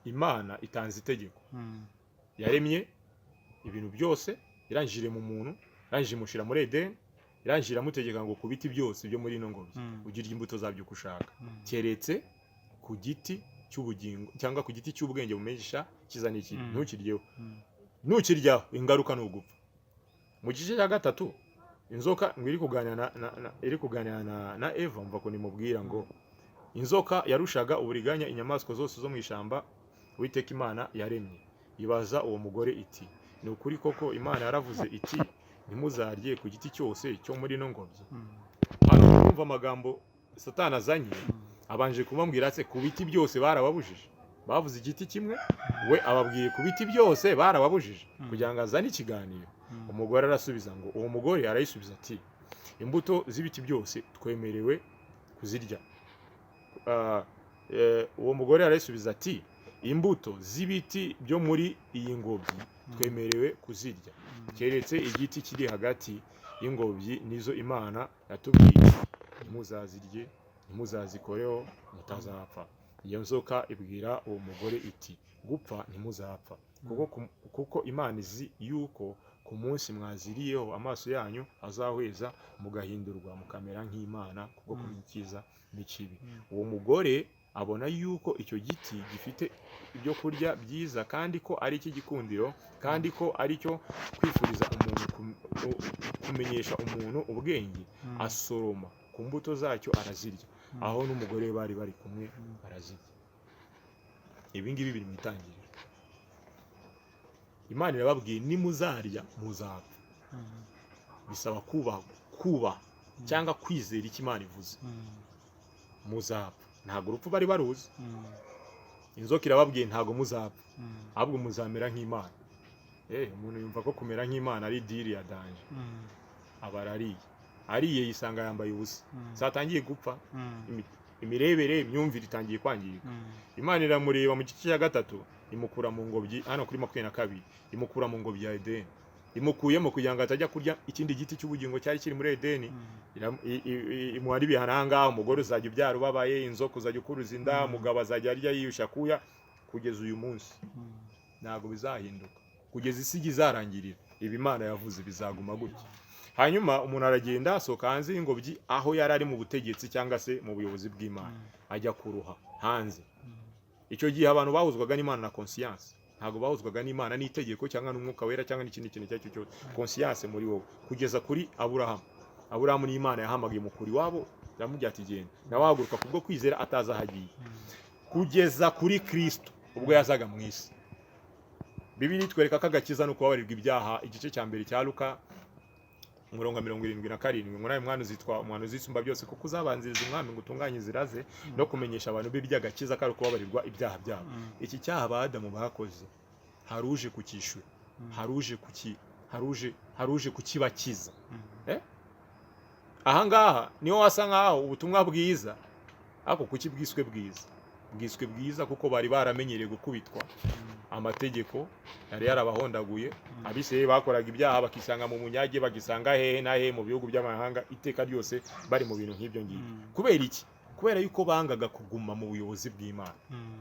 Imana itanze itegeko. Yaremye ibintu byose, irangije irema umuntu, irangije imushyira muri Edeni, irangije iramutegeka ngo ku biti byose byo muri ino ngobyi ujye urya imbuto zabyo uko ushaka, keretse ku giti cy'ubugingo cyangwa ku giti cy'ubwenge bumenyesha icyiza n'ikibi, ntukiryeho. Nukiryaho ingaruka ni ugupfa. Mu gice cya 3, inzoka ngo iri kuganira na Eva, mva ko nimubwira ngo inzoka yarushaga uburiganya inyamaswa zose zo mu ishyamba Uwiteka Imana yaremye. Ibaza uwo mugore iti: "Ni ukuri koko Imana yaravuze iti: 'Ntimuzarye ku giti cyose cyo muri ino ngobyi'?" Hano urumva amagambo Satani azanye, abanje kubabwira se ku biti byose barababujije? Bavuze igiti kimwe, we ababwiye ku biti byose barababujije, kugira ngo azane ikiganiro. Umugore arasubiza ngo, uwo mugore arayisubiza ati: "Imbuto z'ibiti byose twemerewe kuzirya." Uwo mugore arayisubiza ati: "Imbuto z'ibiti byo muri iyi ngobyi twemerewe kuzirya, keretse igiti kiri hagati y'ingobyi, nizo Imana yatubwiye iti: 'Ntimuzazirye, ntimuzazikoreho, mutazapfa.'" Iyo nzoka ibwira uwo mugore iti: "Gupfa ntimuzapfa, kuko Imana izi yuko ku munsi mwaziriyeho amaso yanyu azahweza, mugahindurwa mukamera nk'Imana kubwo kumenya icyiza n'ikibi." Uwo mugore abona yuko icyo giti gifite ibyo kurya byiza, kandi ko ari icy'igikundiro, kandi ko ari cyo kwifuriza umuntu kumenyesha umuntu ubwenge, asoroma ku mbuto zacyo arazirya, aho n'umugore we bari bari kumwe barazirya. Ibi ngibi biri mu Itangiriro. Imana irababwiye: nimuzarya muzapfa. Bisaba kubaha, kubaha cyangwa kwizera icyo Imana ivuze. Muzapfa, ntabwo urupfu bari baruzi. Inzoka irababwiye: ntabwo muzapfa, ahubwo muzamera nk'Imana. Umuntu yumva ko kumera nk'Imana ari deal ya danger. Aba arariye, ariye yisanga yambaye ubusa, zatangiye gupfa. Imirebere, imyumvire itangiye kwangirika. Imana iramureba mu gice cya 3, imukura mu ngobyi, hano kuri 22, imukura mu ngobyi ya Edeni, imukuyemo kugira ngo atajya kurya ikindi giti cy'ubugingo cyari kiri muri Edeni. Imuha n'ibihano ahangaha: umugore uzajya ubyara ubabaye, inzoka uzajya ukuruza inda, umugabo azajya arya yiyushya akuya. Kugeza uyu munsi ntabwo bizahinduka, kugeza isi izarangirira. Ibi Imana yavuze bizaguma gutya. Hanyuma umuntu aragenda, asohoka hanze y'ingobyi aho yari ari mu butegetsi cyangwa se mu buyobozi bw'Imana, ajya kuruha hanze. Icyo gihe abantu bahuzwaga n'Imana na conscience, ntabwo bahuzwaga n'Imana n'itegeko cyangwa n'Umwuka Wera cyangwa n'ikindi kintu icyo ari cyo cyose. Conscience muri wowe, kugeza kuri Aburahamu. Aburahamu ni Imana yahamagaye mukura iwabo Iramubwira ati genda. Nawe ahaguruka kubwo kwizera atazi aho agiye, kugeza kuri Kristo ubwo yazaga mu isi. Bibiliya itwereka ko agakiza ni ukubabarirwa ibyaha. Igice cya mbere cya Luka, umurongo wa 77, ngo nawe mwana uzitwa umuhanuzi w'Isumba byose, kuko uzabanziriza Umwami ngo utunganye inzira ze, no kumenyesha abantu be iby'agakiza, ko ari ukubabarirwa ibyaha byabo. Iki cyaha ba Adamu bakoze, haruje kukishyura, haruje kuki haruje haruje kukibakiza. Ahangaha niho wasa nkaho ubutumwa bwiza, ariko kuki bwiswe bwiza? Bwiswe bwiza kuko bari baramenyereye gukubitwa, amategeko yari yarabahondaguye. Abisirayeli bakoraga ibyaha bakisanga mu munyage, bakisanga hehe na hehe mu bihugu by'amahanga, iteka ryose bari mu bintu nk'ibyo ngibyo. Kubera iki? Kubera yuko bangaga kuguma mu buyobozi bw'Imana.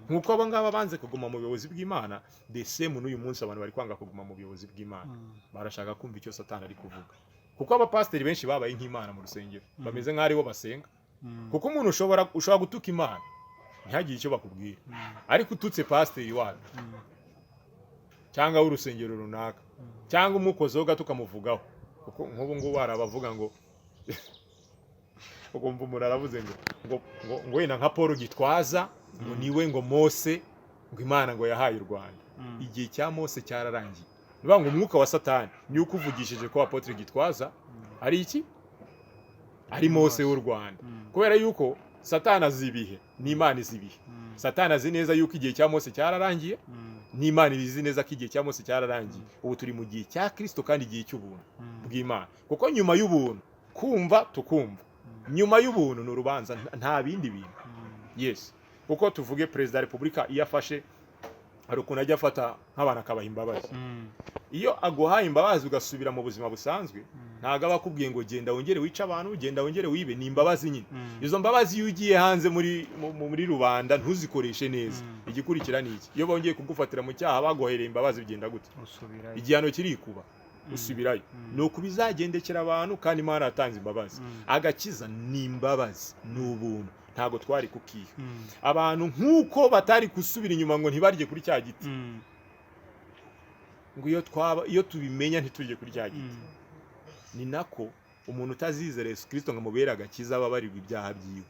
Nk'uko aba ngaba banze kuguma mu buyobozi bw'Imana, the same n'uyu munsi abantu bari kwanga kuguma mu buyobozi bw'Imana. Barashaka kumva icyo Satani ari kuvuga, kuko abapasiteri benshi babaye nk'Imana mu rusengero, bameze nk'aho aribo basenga. Kuko umuntu ushobora gutuka Imana ntihagire icyo bakubwira, ariko ututse pasiteri wacu cyangwa w'urusengero runaka, cyangwa umukozeho gato ukamuvugaho, kuko nk'ubu ngubu hari abavuga ngo, ukumva umuntu aravuze ngo wenda nka Paul Gitwaza ngo niwe ngo Mose ngo Imana ngo yahaye u Rwanda. Igihe cya Mose cyararangiye. Ni ukuvuga ngo umwuka wa Satani niwo ukuvugishije ko Apotre Gitwaza ari iki? Ari Mose w'u Rwanda. Kubera yuko Satani azi ibihe n'Imana izi ibihe. Satani azi neza yuko igihe cya Mose cyararangiye, n'Imana izi neza ko igihe cya Mose cyararangiye. Ubu turi mu gihe cya Kristo, kandi igihe cy'ubuntu bw'Imana, kuko nyuma y'ubuntu kumva tukumva, nyuma y'ubuntu ni urubanza, nta bindi bintu. Yes, kuko tuvuge perezida wa repubulika iyo afashe, hari ukuntu ajya afata nk'abantu akabaha imbabazi. Iyo aguhaye imbabazi ugasubira mu buzima busanzwe, ntabwo aba akubwiye ngo genda wongere wice abantu, genda wongere wibe. Ni imbabazi nyine. Izo mbabazi iyo ugiye hanze muri rubanda ntuzikoreshe neza, igikurikira ni iki? Iyo bongeye kugufatira mu cyaha baguhereye imbabazi, bigenda gute? Usubirayo. Igihano kirikuba, usubirayo. Ni uku bizagendekera abantu, kandi Imana yatanze imbabazi. Agakiza ni imbabazi, ni ubuntu, ntabwo twari kukiha. Abantu nk'uko batari gusubira inyuma ngo ntibarye kuri cya giti, ngo iyo twaba, iyo tubimenya ntiturye kuri cya giti, ni nako umuntu utazizera Yesu Kirisito ngo amubere agakiza ababarirwa ibyaha byiwe,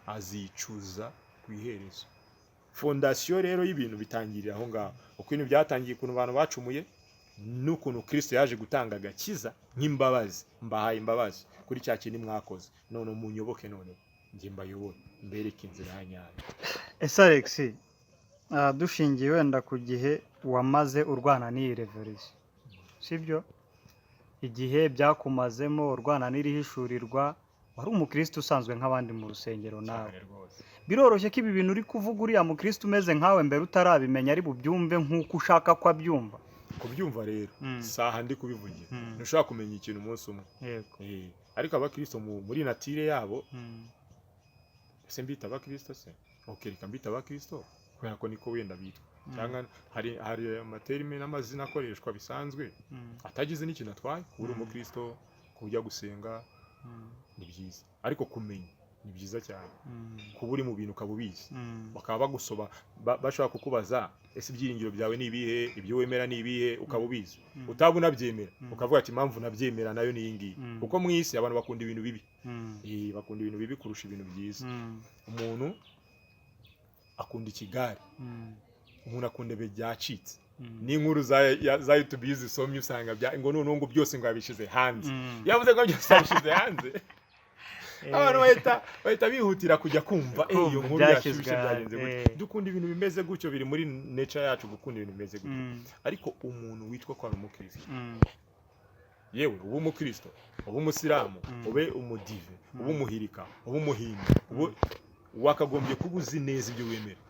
azicuza ku iherezo. Fondation rero y'ibintu bitangirira aho ngaho, uko ibintu byatangiye, ukuntu abantu bacumuye n'ukuntu Kirisito yaje gutanga agakiza nk'imbabazi. Mbahaye imbabazi kuri cya kintu mwakoze, none munyoboke, none njye mbayobore, mbereke inzira ya nyayo. Ese Alex, dushingiye wenda ku gihe wamaze urwana n'iyi revolution, sibyo? Igihe byakumazemo urwana n'irihishurirwa, wari umukristo usanzwe nk'abandi mu rusengero nawe. Cyane rwose. Biroroshye ko ibi bintu uri kuvuga, uriya mukristo umeze nkawe mbere utarabimenya ari bubyumve nk'uko ushaka ko abyumva? Kubyumva rero, saha ndi kubivugira, ntushobora kumenya ikintu umunsi umwe. Ariko abakristo muri nature yabo, ese mbita abakristo se? Ok, reka mbita abakristo kubera ko niko wenda bitwa, cyangwa hari amaterme n'amazina akoreshwa bisanzwe atagize n'ikintu atwaye. Kuba uri umukristo, kujya gusenga ni byiza, ariko kumenya ni byiza cyane. Kuba uri mu bintu ukaba ubizi, bakaba bagusoba, bashobora kukubaza: ese ibyiringiro byawe ni ibihe? Ibyo wemera ni ibihe? Ukaba ubizi. Utaba unabyemera, ukavuga ati impamvu nabyemera nayo ni iyi ngiyi. Kuko mu isi abantu bakunda ibintu bibi. Bakunda ibintu bibi kurusha ibintu byiza. Umuntu akunda ikigare, umuntu akunda ibihe byacitse. N'inkuru za YouTube iyo uzisomye usanga ngo noneho ngo byose ngo yabishyize hanze. Yavuze ko byose yabishyize hanze, abantu bahita bihutira kujya kumva iyo Kumva nkuru ibyashyizwe yashyushye, byagenze hanze, gutya. Dukunda ibintu bimeze gutyo, biri muri nature yacu gukunda ibintu bimeze gutyo. Ariko umuntu witwa ko ari umukristo, yewe ube umukristo, ube umusilamu, ube umudive, ube umuhirika, ube umuhindu, ube, wakagombye kuba uzi neza ibyo wemera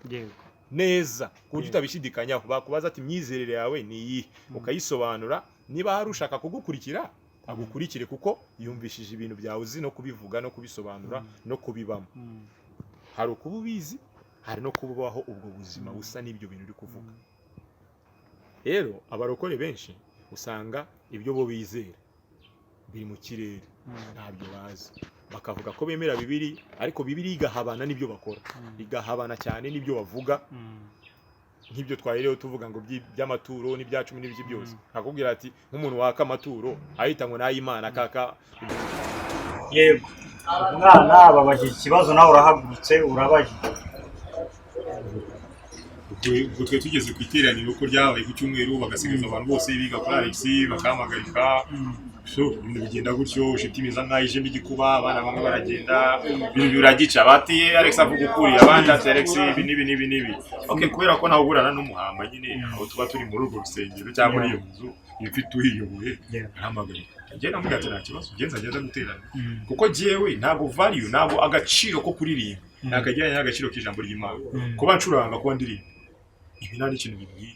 neza ku buryo utabishidikanyaho. Bakubaza ati imyizerere yawe ni iyihe? Ukayisobanura. Niba hari ushaka kugukurikira, agukurikire, kuko yumvishije ibintu byawe, uzi no kubivuga no kubisobanura no kubibamo. Hari ukuba ubizi, hari no kubaho ubwo buzima busa n'ibyo bintu uri kuvuga. Rero abarokore benshi usanga ibyo bo bizera biri mu kirere, ntabyo bazi. Bakavuga ko bemera Bibiri, ariko Bibiri igahabana n'ibyo bakora, igahabana cyane n'ibyo bavuga. Nk'ibyo twahereyeho tuvuga ngo by'amaturo n'ibya cumi n'ibiki byose, akakubwira ati nk'umuntu waka amaturo ahita ngo n'ay'Imana kaka. Yego. Umwana babajije ikibazo, nawe urahagurutse urabajije. Ubwo twe tugeze ku iteraniro ko ryabaye ku cyumweru, bagasigaza abantu bose biga kuri Alex, bakampamagarika. So ibintu bigenda gutyo, shift imeze nkaho ijemo igikuba, abana bamwe baragenda, ibintu biragica, bati Alex avuga ukuri, abandi ati Alex ibi n'ibi n'ibi n'ibi. Okay, kubera ko nawe uburana n'umuhamba nyine, aho tuba turi muri urwo rusengero cyangwa muri iyo nzu ifite uyiyoboye, arahamagarika. Njye namubwira ati nta kibazo, njye nzajya nza guterana, kuko jyewe ntabwo value, ntabwo agaciro ko kuririmba nakagereranya n'agaciro k'ijambo ry'Imana. Kuba ncuranga, kuba ndirimba, ibi nta n'ikintu bibwiye.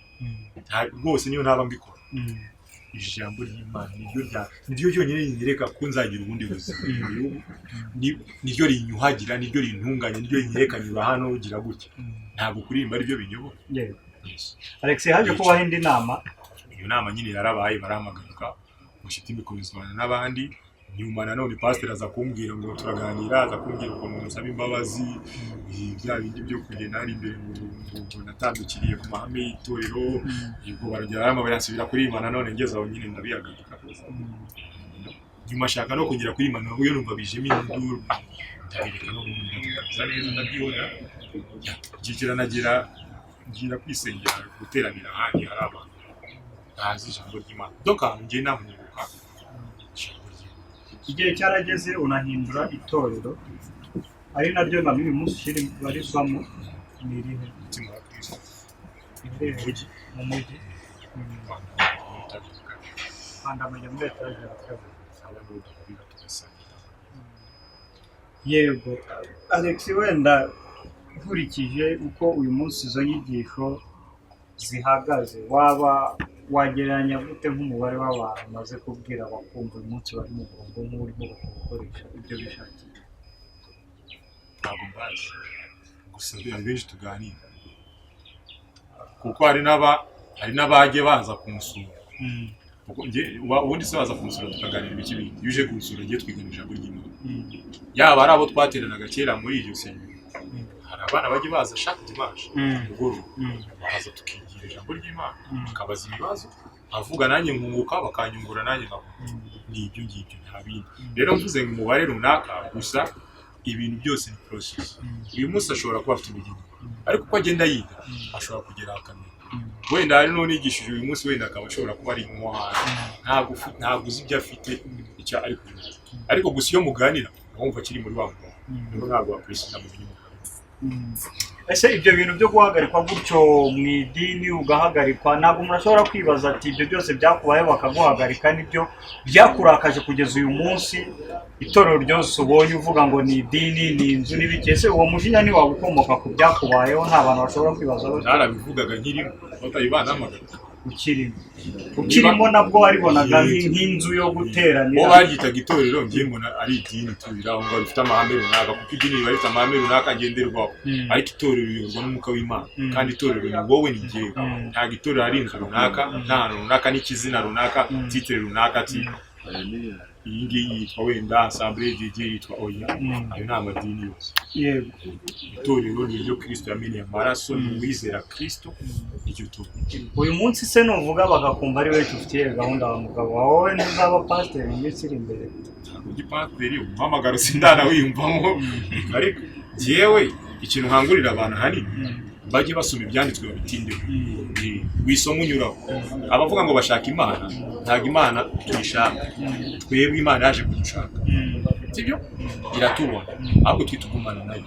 Rwose niyo ntaba mbikora, ijambo ry'Imana niryo ryonyine rinyereka ko nzagira ubundi buzima. Niryo rinyuhagira, niryo rintunganya, niryo rinyereka nyura hano ugira gutya. Ntabwo kuririmba aribyo binyobora. Yes. Alex, haje kubaho indi nama. Iyo nama nyine yarabaye, barahamagarika mushyite imikomezwana n'abandi. Nyuma nanone pasiteri aza kumbwira ngo turaganira, aza kumbwira ukuntu nsaba imbabazi, bya bindi byo kugenda hari imbere ngo natandukiriye ku mahame y'itorero. Ubwo barongera barambabarira, nsubira kuririmba nanone. Ngeze aho nyine ndabihagarika. Nyuma ashaka no kongera kuririmba, nabwo numva bijemo induru, ndabireka n'ubundi, ndabigaruza neza, ndabyihorera. Igihe kiranagera ngira kwisengera, guteranira ahandi hari abantu bazi ijambo ry'Imana, donc ahantu ngenda nkunguka ijambo ry'Imana. Igihe cyarageze unahindura itorero, ari naryo na n'uyu munsi ukiri barizwamo. Ni irihe? Umutima wa Kristo. Riherereye Mujyi. Mu mujyi. Kandamajya muri etaje ya kabiri. Tugasangira. Yego Alex, wenda nkurikije uko uyu munsi izo nyigisho zihagaze, waba wagereranya gute nk'umubare w'abantu umaze kubwira bakumva uyu munsi bari mu murongo nk'urimo bakawukoresha ibyo bishakiye? Ntabwo mbazi, gusa hari benshi tuganira, kuko hari n'abajya baza kunsura. Kuko ubundi se baza kunsura tukaganira ibiki bindi? Iyo uje kunsura, ngiye twigana ijambo ry'Imana, yaba ari abo twateranaga kera muri iryo sengero, hari abana bajya baza chaque dimanche mugoroba, baraza tukigira ijambo ry'Imana, bakabaza ibibazo, nkavuga nanjye nkunguka, bakanyungura nanjye nkavuga. Ni ibyo ngibyo, nta bindi. Rero mvuze ngo umubare runaka, gusa ibintu byose ni process. Uyu munsi ashobora kuba afite intege nke, ariko uko agenda yiga ashobora kugera akamenya. Wenda hari n'unigishije uyu munsi, wenda akaba ashobora kuba ari nko hanze, ntabwo uzi ibyo afite, icyo ari kubimaza, ariko gusa iyo muganira wumva akiri muri wa murongo. Rero ntabwo wakwishyira mu bintu. Ese ibyo bintu byo guhagarikwa gutyo mu idini, ugahagarikwa, ntabwo umuntu ashobora kwibaza ati ibyo byose byakubayeho bakaguhagarika, nibyo byakurakaje kugeza uyu munsi, itorero ryose ubonye uvuga ngo ni idini, ni inzu n'ibiki? Ese uwo mujinya ntiwaba ukomoka ku byakubayeho? Nta bantu bashobora kwibaza batyo? Narabivugaga nkirimo, batari banamagana. Ukirimo nabwo waribonaga nk'inzu yo Bo guteranira? baryitaga itorero, njye mbona ari idini turira aho ngaho rifite amahame runaka, kuko idini riba rifite amahame runaka ngenderwaho, ariko itorero riyoborwa n'umwuka w'Imana, kandi itorero ni wowe, ni njyewe. Ntabwo itorero ari inzu runaka, nta hantu runaka n'ikizina runaka, titre runaka, ati iyi ngiyi yitwa wenda Assemblée de Dieu, yitwa oya. Ayo ni amadini yose. Itorero ni iryo Kristo yameneye amaraso, ni uwizera Kristo iryo torero. Uyu munsi se nuvuga bagakumva ari benshi, ufitiye gahunda wa mugabo wawe, wowe ntuzaba pasiteri mu minsi iri imbere? Ntabwo ndi pasiteri, umuhamagaro sindanawiyumvamo, ariko jyewe ikintu nkangurira abantu ahanini, bajye basoma ibyanditswe, babitindeho. Wisoma unyuraho. Abavuga ngo bashaka Imana, ntabwo Imana tuyishaka twebwe, Imana yaje kudushaka, sibyo? Iratubona, ahubwo twe tugumana nayo,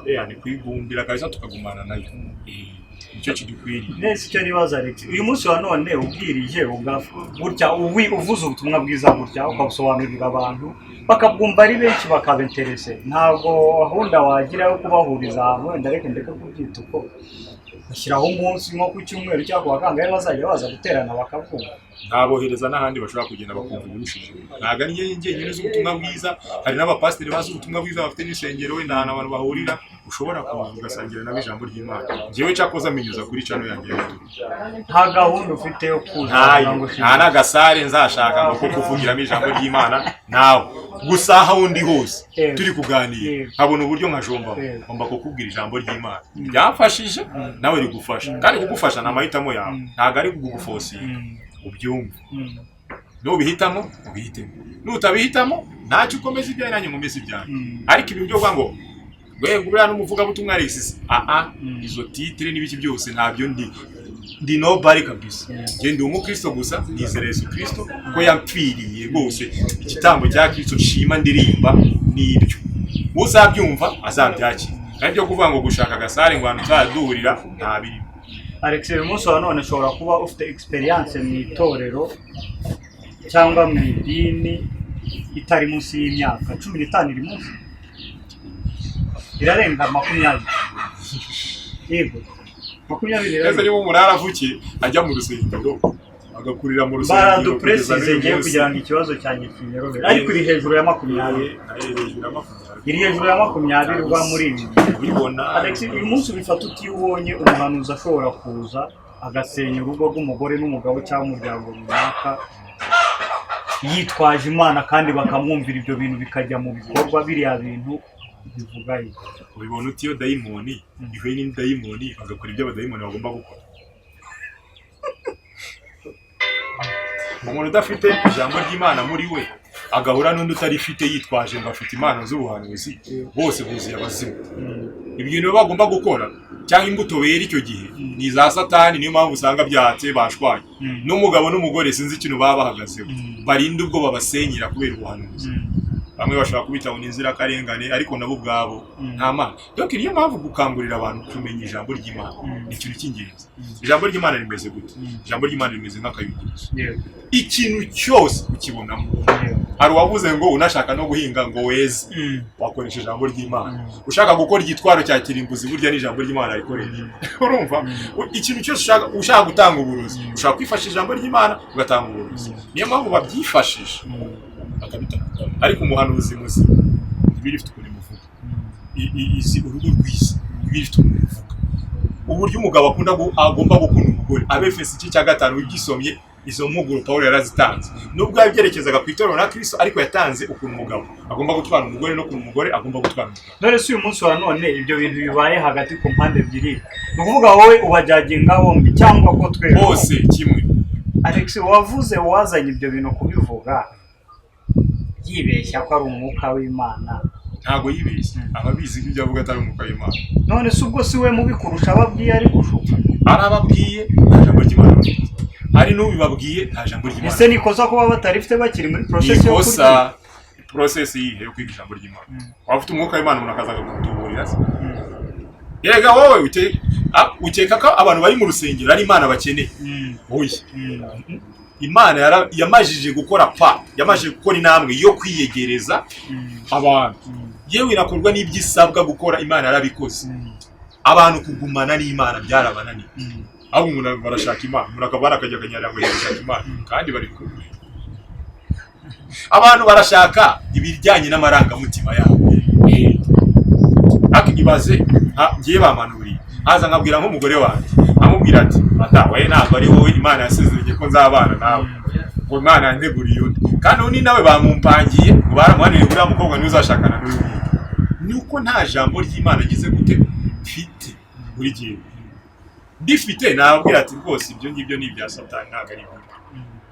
yani kuyigumbira kabisa tukagumana nayo. Nicyo kidukwiriye. Nese icyo nibaza Alex, uyu munsi wa none ubwirije gutya, uvuze ubutumwa bwiza gutya, ukabusobanurira abantu bakabwumva ari benshi, bakaba intéressé, ntabwo gahunda wagira yo kubahuriza ahantu, wenda reka ndeke kubyita uko, bashyiraho umunsi nko ku cyumweru cyangwa ku wa kangahe bazajya baza guterana bakabwumva? Ntabohereza n'ahandi bashobora kugenda bakumva ibirushije. Ntabwo ari njye njyenyine uzi ubutumwa bwiza, hari n'abapasiteri bazi ubutumwa bwiza, bafite n'insengero, wenda ahantu abantu bahurira, ushobora kuza ugasangira nabo ijambo ry'Imana. Njyewe cyakoze aminyuza kuri channel yanjye ya YouTube. Nta gahunda ufite yo kuza Ntayo. ngo Nta n'agasare nzashaka ngo ko kuvugiramo ijambo ry'Imana nawe, gusa aho undi hose turi kuganira, nkabona uburyo nkajomba, ngomba kukubwira ijambo ry'Imana ryamfashije, nawe rigufasha. Kandi kugufasha ni amahitamo yawe, ntabwo ari kuguforcinga. Ubyumve, nubihitamo ubihitemo. Nutabihitamo ntacyo, ukomeza ibyawe, nanjye nkomeza ibyanjye. Ariko ibintu byo kuvuga ngo we buriya n'umuvugabutumwa Alexis, aa, izo titre n'ibiki byose ntabyo. Ndi nobody kabisa. Njye ndi umukristo gusa, nizera Yesu Kristo ko yampfiriye rwose. Igitambo cya Kristo nshima, ndirimba n'ibyo uzabyumva azabyakira. Kandi byo kuvuga ngo gushaka agasare ngo ahantu tuzaduhurira, nta birimo. Alex, uyu munsi wa none ushobora kuba ufite experience mu itorero cyangwa mu idini itari munsi y'imyaka 15, iri munsi, irarenga 20, yego, 20 Ese irarenga. Niba umuntu yaravukiye ajya mu rusengero, agakurira mu rusengero kugeza Baradupresize n'uyu ngiye munsi. kugira ngo ikibazo cyanjye kinyorohere, ariko iri hejuru ya 20. Ari hejuru ya 20. Iri hejuru ya 20 uba muri ibi bihe. Ubibona. Alex, uyu munsi ubifata uti iyo ubonye umuhanuzi ashobora kuza agasenya urugo rw'umugore n'umugabo cyangwa umuryango runaka yitwaje Imana, kandi bakamwumvira, ibyo bintu bikajya mu bikorwa, biriya bintu bivuga iki? Ubibona uti iyo dayimoni ihuye n'indi dayimoni bagakora ibyo abadayimoni bagomba gukora? Umuntu udafite ijambo ry'Imana muri we agahura n'undi utarifite yitwaje ngo afite impano z'ubuhanuzi, bose buzuye abazimu. Ibintu bagomba gukora cyangwa imbuto bera icyo gihe ni iza Satani. Niyo mpamvu usanga byatse bashwanye n'umugabo n'umugore, sinzi ikintu baba bahagazeho, barinda ubwo babasenyera kubera ubuhanuzi. Bamwe bashobora kubita ngo ni inzirakarengane, ariko nabo ubwabo nta Mana. Donc niyo mpamvu gukangurira abantu kumenya ijambo ry'Imana ni ikintu cy'ingenzi. Ijambo ry'Imana rimeze gute? Ijambo ry'Imana rimeze nk'akayunguruzo. Ikintu cyose ukibonamo. Hari uwavuze ngo unashaka no guhinga ngo weze wakoresha ijambo ry'Imana, ushaka gukora igitwaro cya kirimbuzi, burya n'ijambo ry'Imana rikoresha. Urumva, ikintu cyose ushaka, ushaka gutanga uburozi, ushaka kwifashisha ijambo ry'Imana ugatanga uburozi. Niyo mpamvu babyifashisha bakabitanga. Ariko umuhanuzi muzima, Bibiliya ifite ukuntu imuvuga. Izi urugo rwiza, Bibiliya ifite ukuntu imuvuga, uburyo umugabo akunda agomba gukunda umugore. Abefesi igice cya 5 ugisomye, izo mpuguro Pawulo yarazitanze, nubwo yabyerekezaga ku itorero na Kristo, ariko yatanze ukuntu umugabo agomba gutwara umugore n'ukuntu umugore agomba gutwara umugabo. None se uyu munsi wa none ibyo bintu bibaye hagati ku mpande ebyiri, ni ukuvuga wowe ubajyaginga bombi cyangwa ko twe Bose kimwe. Alex, wavuze wazanye ibyo bintu kubivuga yibeshya ko ari umwuka w'Imana. Ntabwo yibeshye, aba abizi ko ibyo avuga atari umwuka w'Imana. None se ubwo si we mubi kurusha ababwiye ari gushuka? Arababwiye nta jambo ry'Imana bafite, ari n'ubibabwiye nta jambo ry'Imana. Ese ni ikosa kuba batarifite bakiri muri Ni process yo ikosa. kurya? Process yihe yo kwiga ijambo ry'Imana? Waba ufite umwuka w'Imana, umuntu akaza akagutuburira se? Erega wowe ukeka ko abantu bari mu rusengero ari Imana bakeneye? Oya. Imana yamajije gukora pa, yamajije gukora intambwe yo kwiyegereza abantu. Yewe, inakorwa n'ibyo isabwa gukora, Imana yarabikoze. Abantu kugumana n'Imana byarabananiye. Ahubwo umuntu barashaka Imana, umuntu akaba akajya akanyarira ngo yagiye gushaka Imana kandi bari kumwe. Abantu barashaka ibijyanye n'amarangamutima yabo. Ariko ibaze ngiye bamanuriye, haza nkabwira nk'umugore wanjye, amubwira ati: "Mata we, ntabwo ari wowe Imana yasezeranye ko nzabana nawe, ngo Imana yanteguriye undi." Kandi undi nawe bamumpangiye ngo baramuhanuriye, uriya mukobwa niwe uzashakana n'uyu nguyu. Ni uko nta jambo ry'Imana ngize gute mfite. Buri gihe ndifite nababwira ati: "Rwose ibyo ngibyo ni ibya Satani, ntabwo ari ibyo."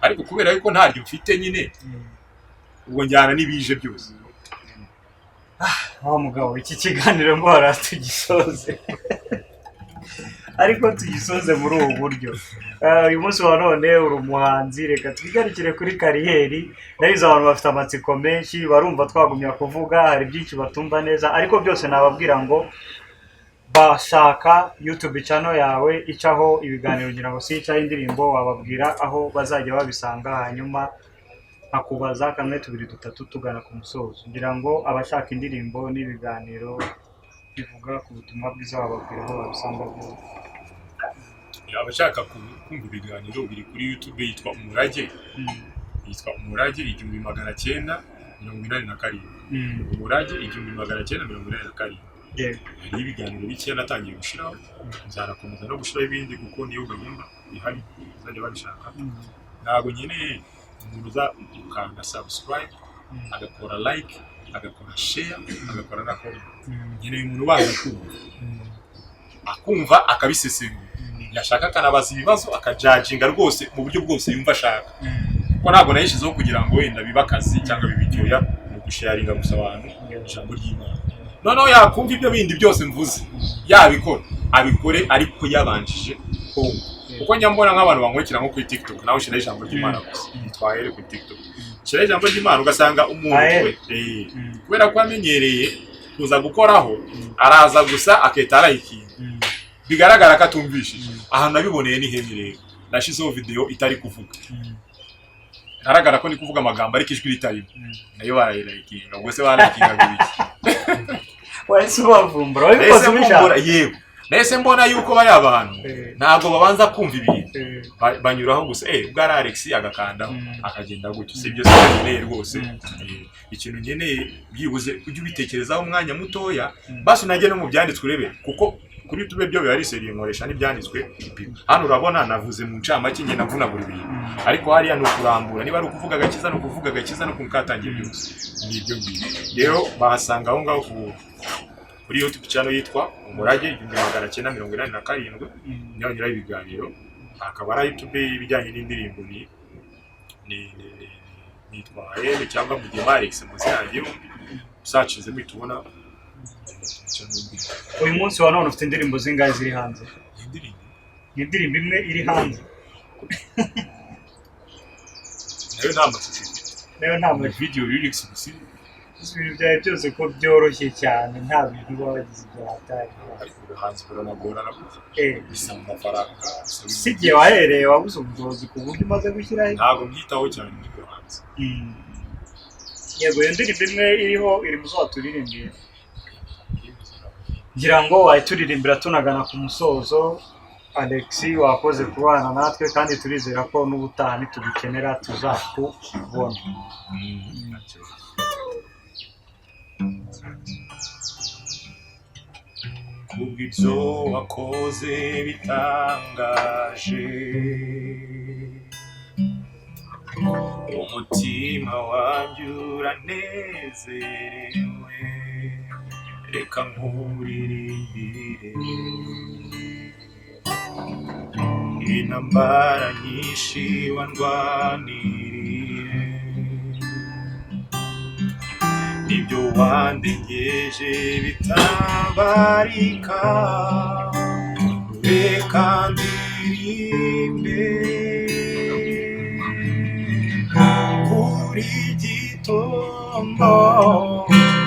Ariko kubera yuko ntaryo mfite nyine, ubwo njyana n'ibije byose. Wa mugabo, iki kiganiro mbora tugisoze, ariko tugisoze muri ubu buryo. Uyu munsi wa none uri umuhanzi, reka twigarukire kuri career. Ndabizi abantu bafite amatsiko menshi, barumva twagumya kuvuga, hari byinshi batumva neza, ariko byose nababwira ngo bashaka YouTube channel yawe icaho ibiganiro, ngira ngo si icaho indirimbo, wababwira aho bazajya babisanga, hanyuma nkakubaza kamwe, tubiri, dutatu, tugana ku musozo. Ngira ngo abashaka indirimbo n'ibiganiro bivuga ku butumwa bwiza, wababwira aho babisanga byose. Abashaka kumva ibiganiro biri kuri YouTube yitwa Umurage, yitwa Umurage 1987. Umurage 1987. Hariho ibiganiro bikeya natangiye gushyiraho, nzanakomeza no gushyiraho ibindi kuko niyo gahunda ihari, bazajya babishaka. Ntabwo nkeneye umuntu uza gukanda subscribe, agakora like, agakora share, agakora na comment. Nkeneye umuntu ubanza kumva, akumva, akabisesengura, yashaka akanabaza ibibazo, akajajinga rwose mu buryo bwose yumva ashaka. Kuko ntabwo nayishyizeho kugira ngo wenda bibe akazi cyangwa bibe icyoya, ni ugusharinga gusa abantu ijambo ry'Imana. Noneho yakumva ibyo bindi byose mvuze, yabikora, abikore ariko yabanjije kumva. Kuko njya mbona nk'abantu bankurikira nko kuri TikTok, nawe ushyiraho ijambo ry'Imana gusa, yitwa Ahere kuri TikTok, ushyiraho ijambo ry'Imana ugasanga umuntu Ahere. we kubera ko amenyereye kuza gukoraho, araza gusa akahita arayikinga, bigaragara ko atumvishije. Ahantu nabiboneye ni hehe rero? Nashyizeho video itari kuvuga, ngaragara ko ndi kuvuga amagambo ariko ijwi ritarimo, nayo barayirayikinga. Ubwo se barayikinga ibiki? Wahise ubavumbura, wabikoze Nahise ubishaka. mvumbura, yego, nahise mbona yuko bariya bantu ntabwo babanza kumva ibintu, banyuraho gusa, ubwo ari Alex agakandaho, akagenda gutyo. Si ibyo, si byo nkeneye rwose. Ikintu nkeneye, byibuze ujye ubitekerezaho umwanya mutoya, basi unajye no mu byanditswe urebe, kuko kuri YouTube byo biba ari sérieux, nkoresha n'ibyanditswe. Hano urabona navuze mu ncamake, ngenda mvunagura ibintu, ariko hariya ni ukurambura. Niba ari ukuvuga agakiza, ni ukuvuga agakiza no katangiye byose, ni ibyo ngibyo. Rero bahasanga aho ngaho kuri YouTube channel yitwa Umurage 1987, niho nyiraho ibiganiro. Hakaba ari YouTube y'ibijyanye n'indirimbo, ni nitwa Aele cyangwa Mugema Alex, amazina yanjye yombi usacinzemo uhita ubona channel y'indirimbo. Uyu munsi wa none ufite indirimbo zingahe ziri hanze? Indirimbo? Ni indirimbo imwe iri hanze? Nayo nta mashusho ifite. Nayo nta mashusho? Video lyrics gusa. Ibintu byawe byose ko byoroshye cyane, nta bintu uba wagize ibya hatari. Ariko ubuhanzi buranagorana gutya, bisaba amafaranga, bisaba Si igihe wahereye wabuze ubushobozi ku buryo umaze gushyiraho? Ntabwo mbyitaho cyane mu buhanzi. Yego, iyo ndirimbo imwe iriho iri mu zo waturirimbiye, ngira ngo wayituririmbira tunagana ku musozo. Alex, wakoze kubana natwe, kandi turizera ko n'ubutaha nitugukenera tuzakubona. Nta kibazo. Kubw'ibyo wakoze bitangaje, umutima wanjye uranezerewe, reka nkuririmbire. Intambara nyinshi wandwaniriye, ibyo wandengeje bitabarika, reka ndirimbe. Buri gitondo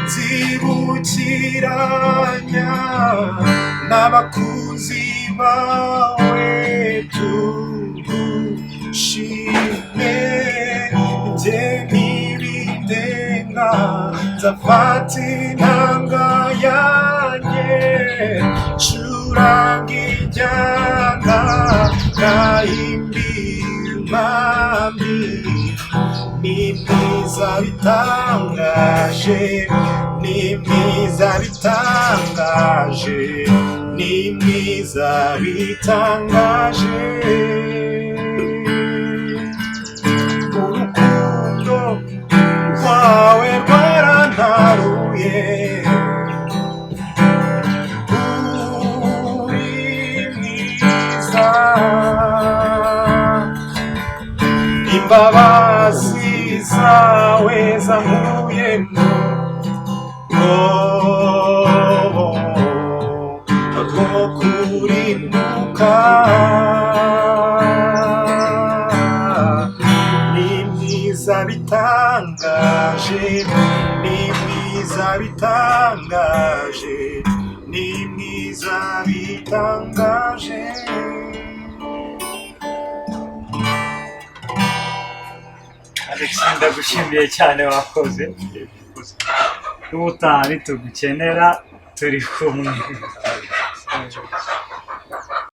nzibukiranya n'abakunzi bawe, tugushime. Njye ntibindenga, nzafata inanga yanjye, curanga injyana, nahimbira Umwami. Ni mwiza bitangaje, ni mwiza bitangaje, ni mwiza bitangaje. Urukundo rwawe rwarantaruye, uri mwiza, imbabazi zawe zankuye mu mwobo rwo kurimbuka. Ni mwiza bitangaje, ni mwiza bitangaje, ni mwiza bitangaje. Alex, ndagushimiye cyane, wakoze. N'ubutaha nitugukenera turi kumwe.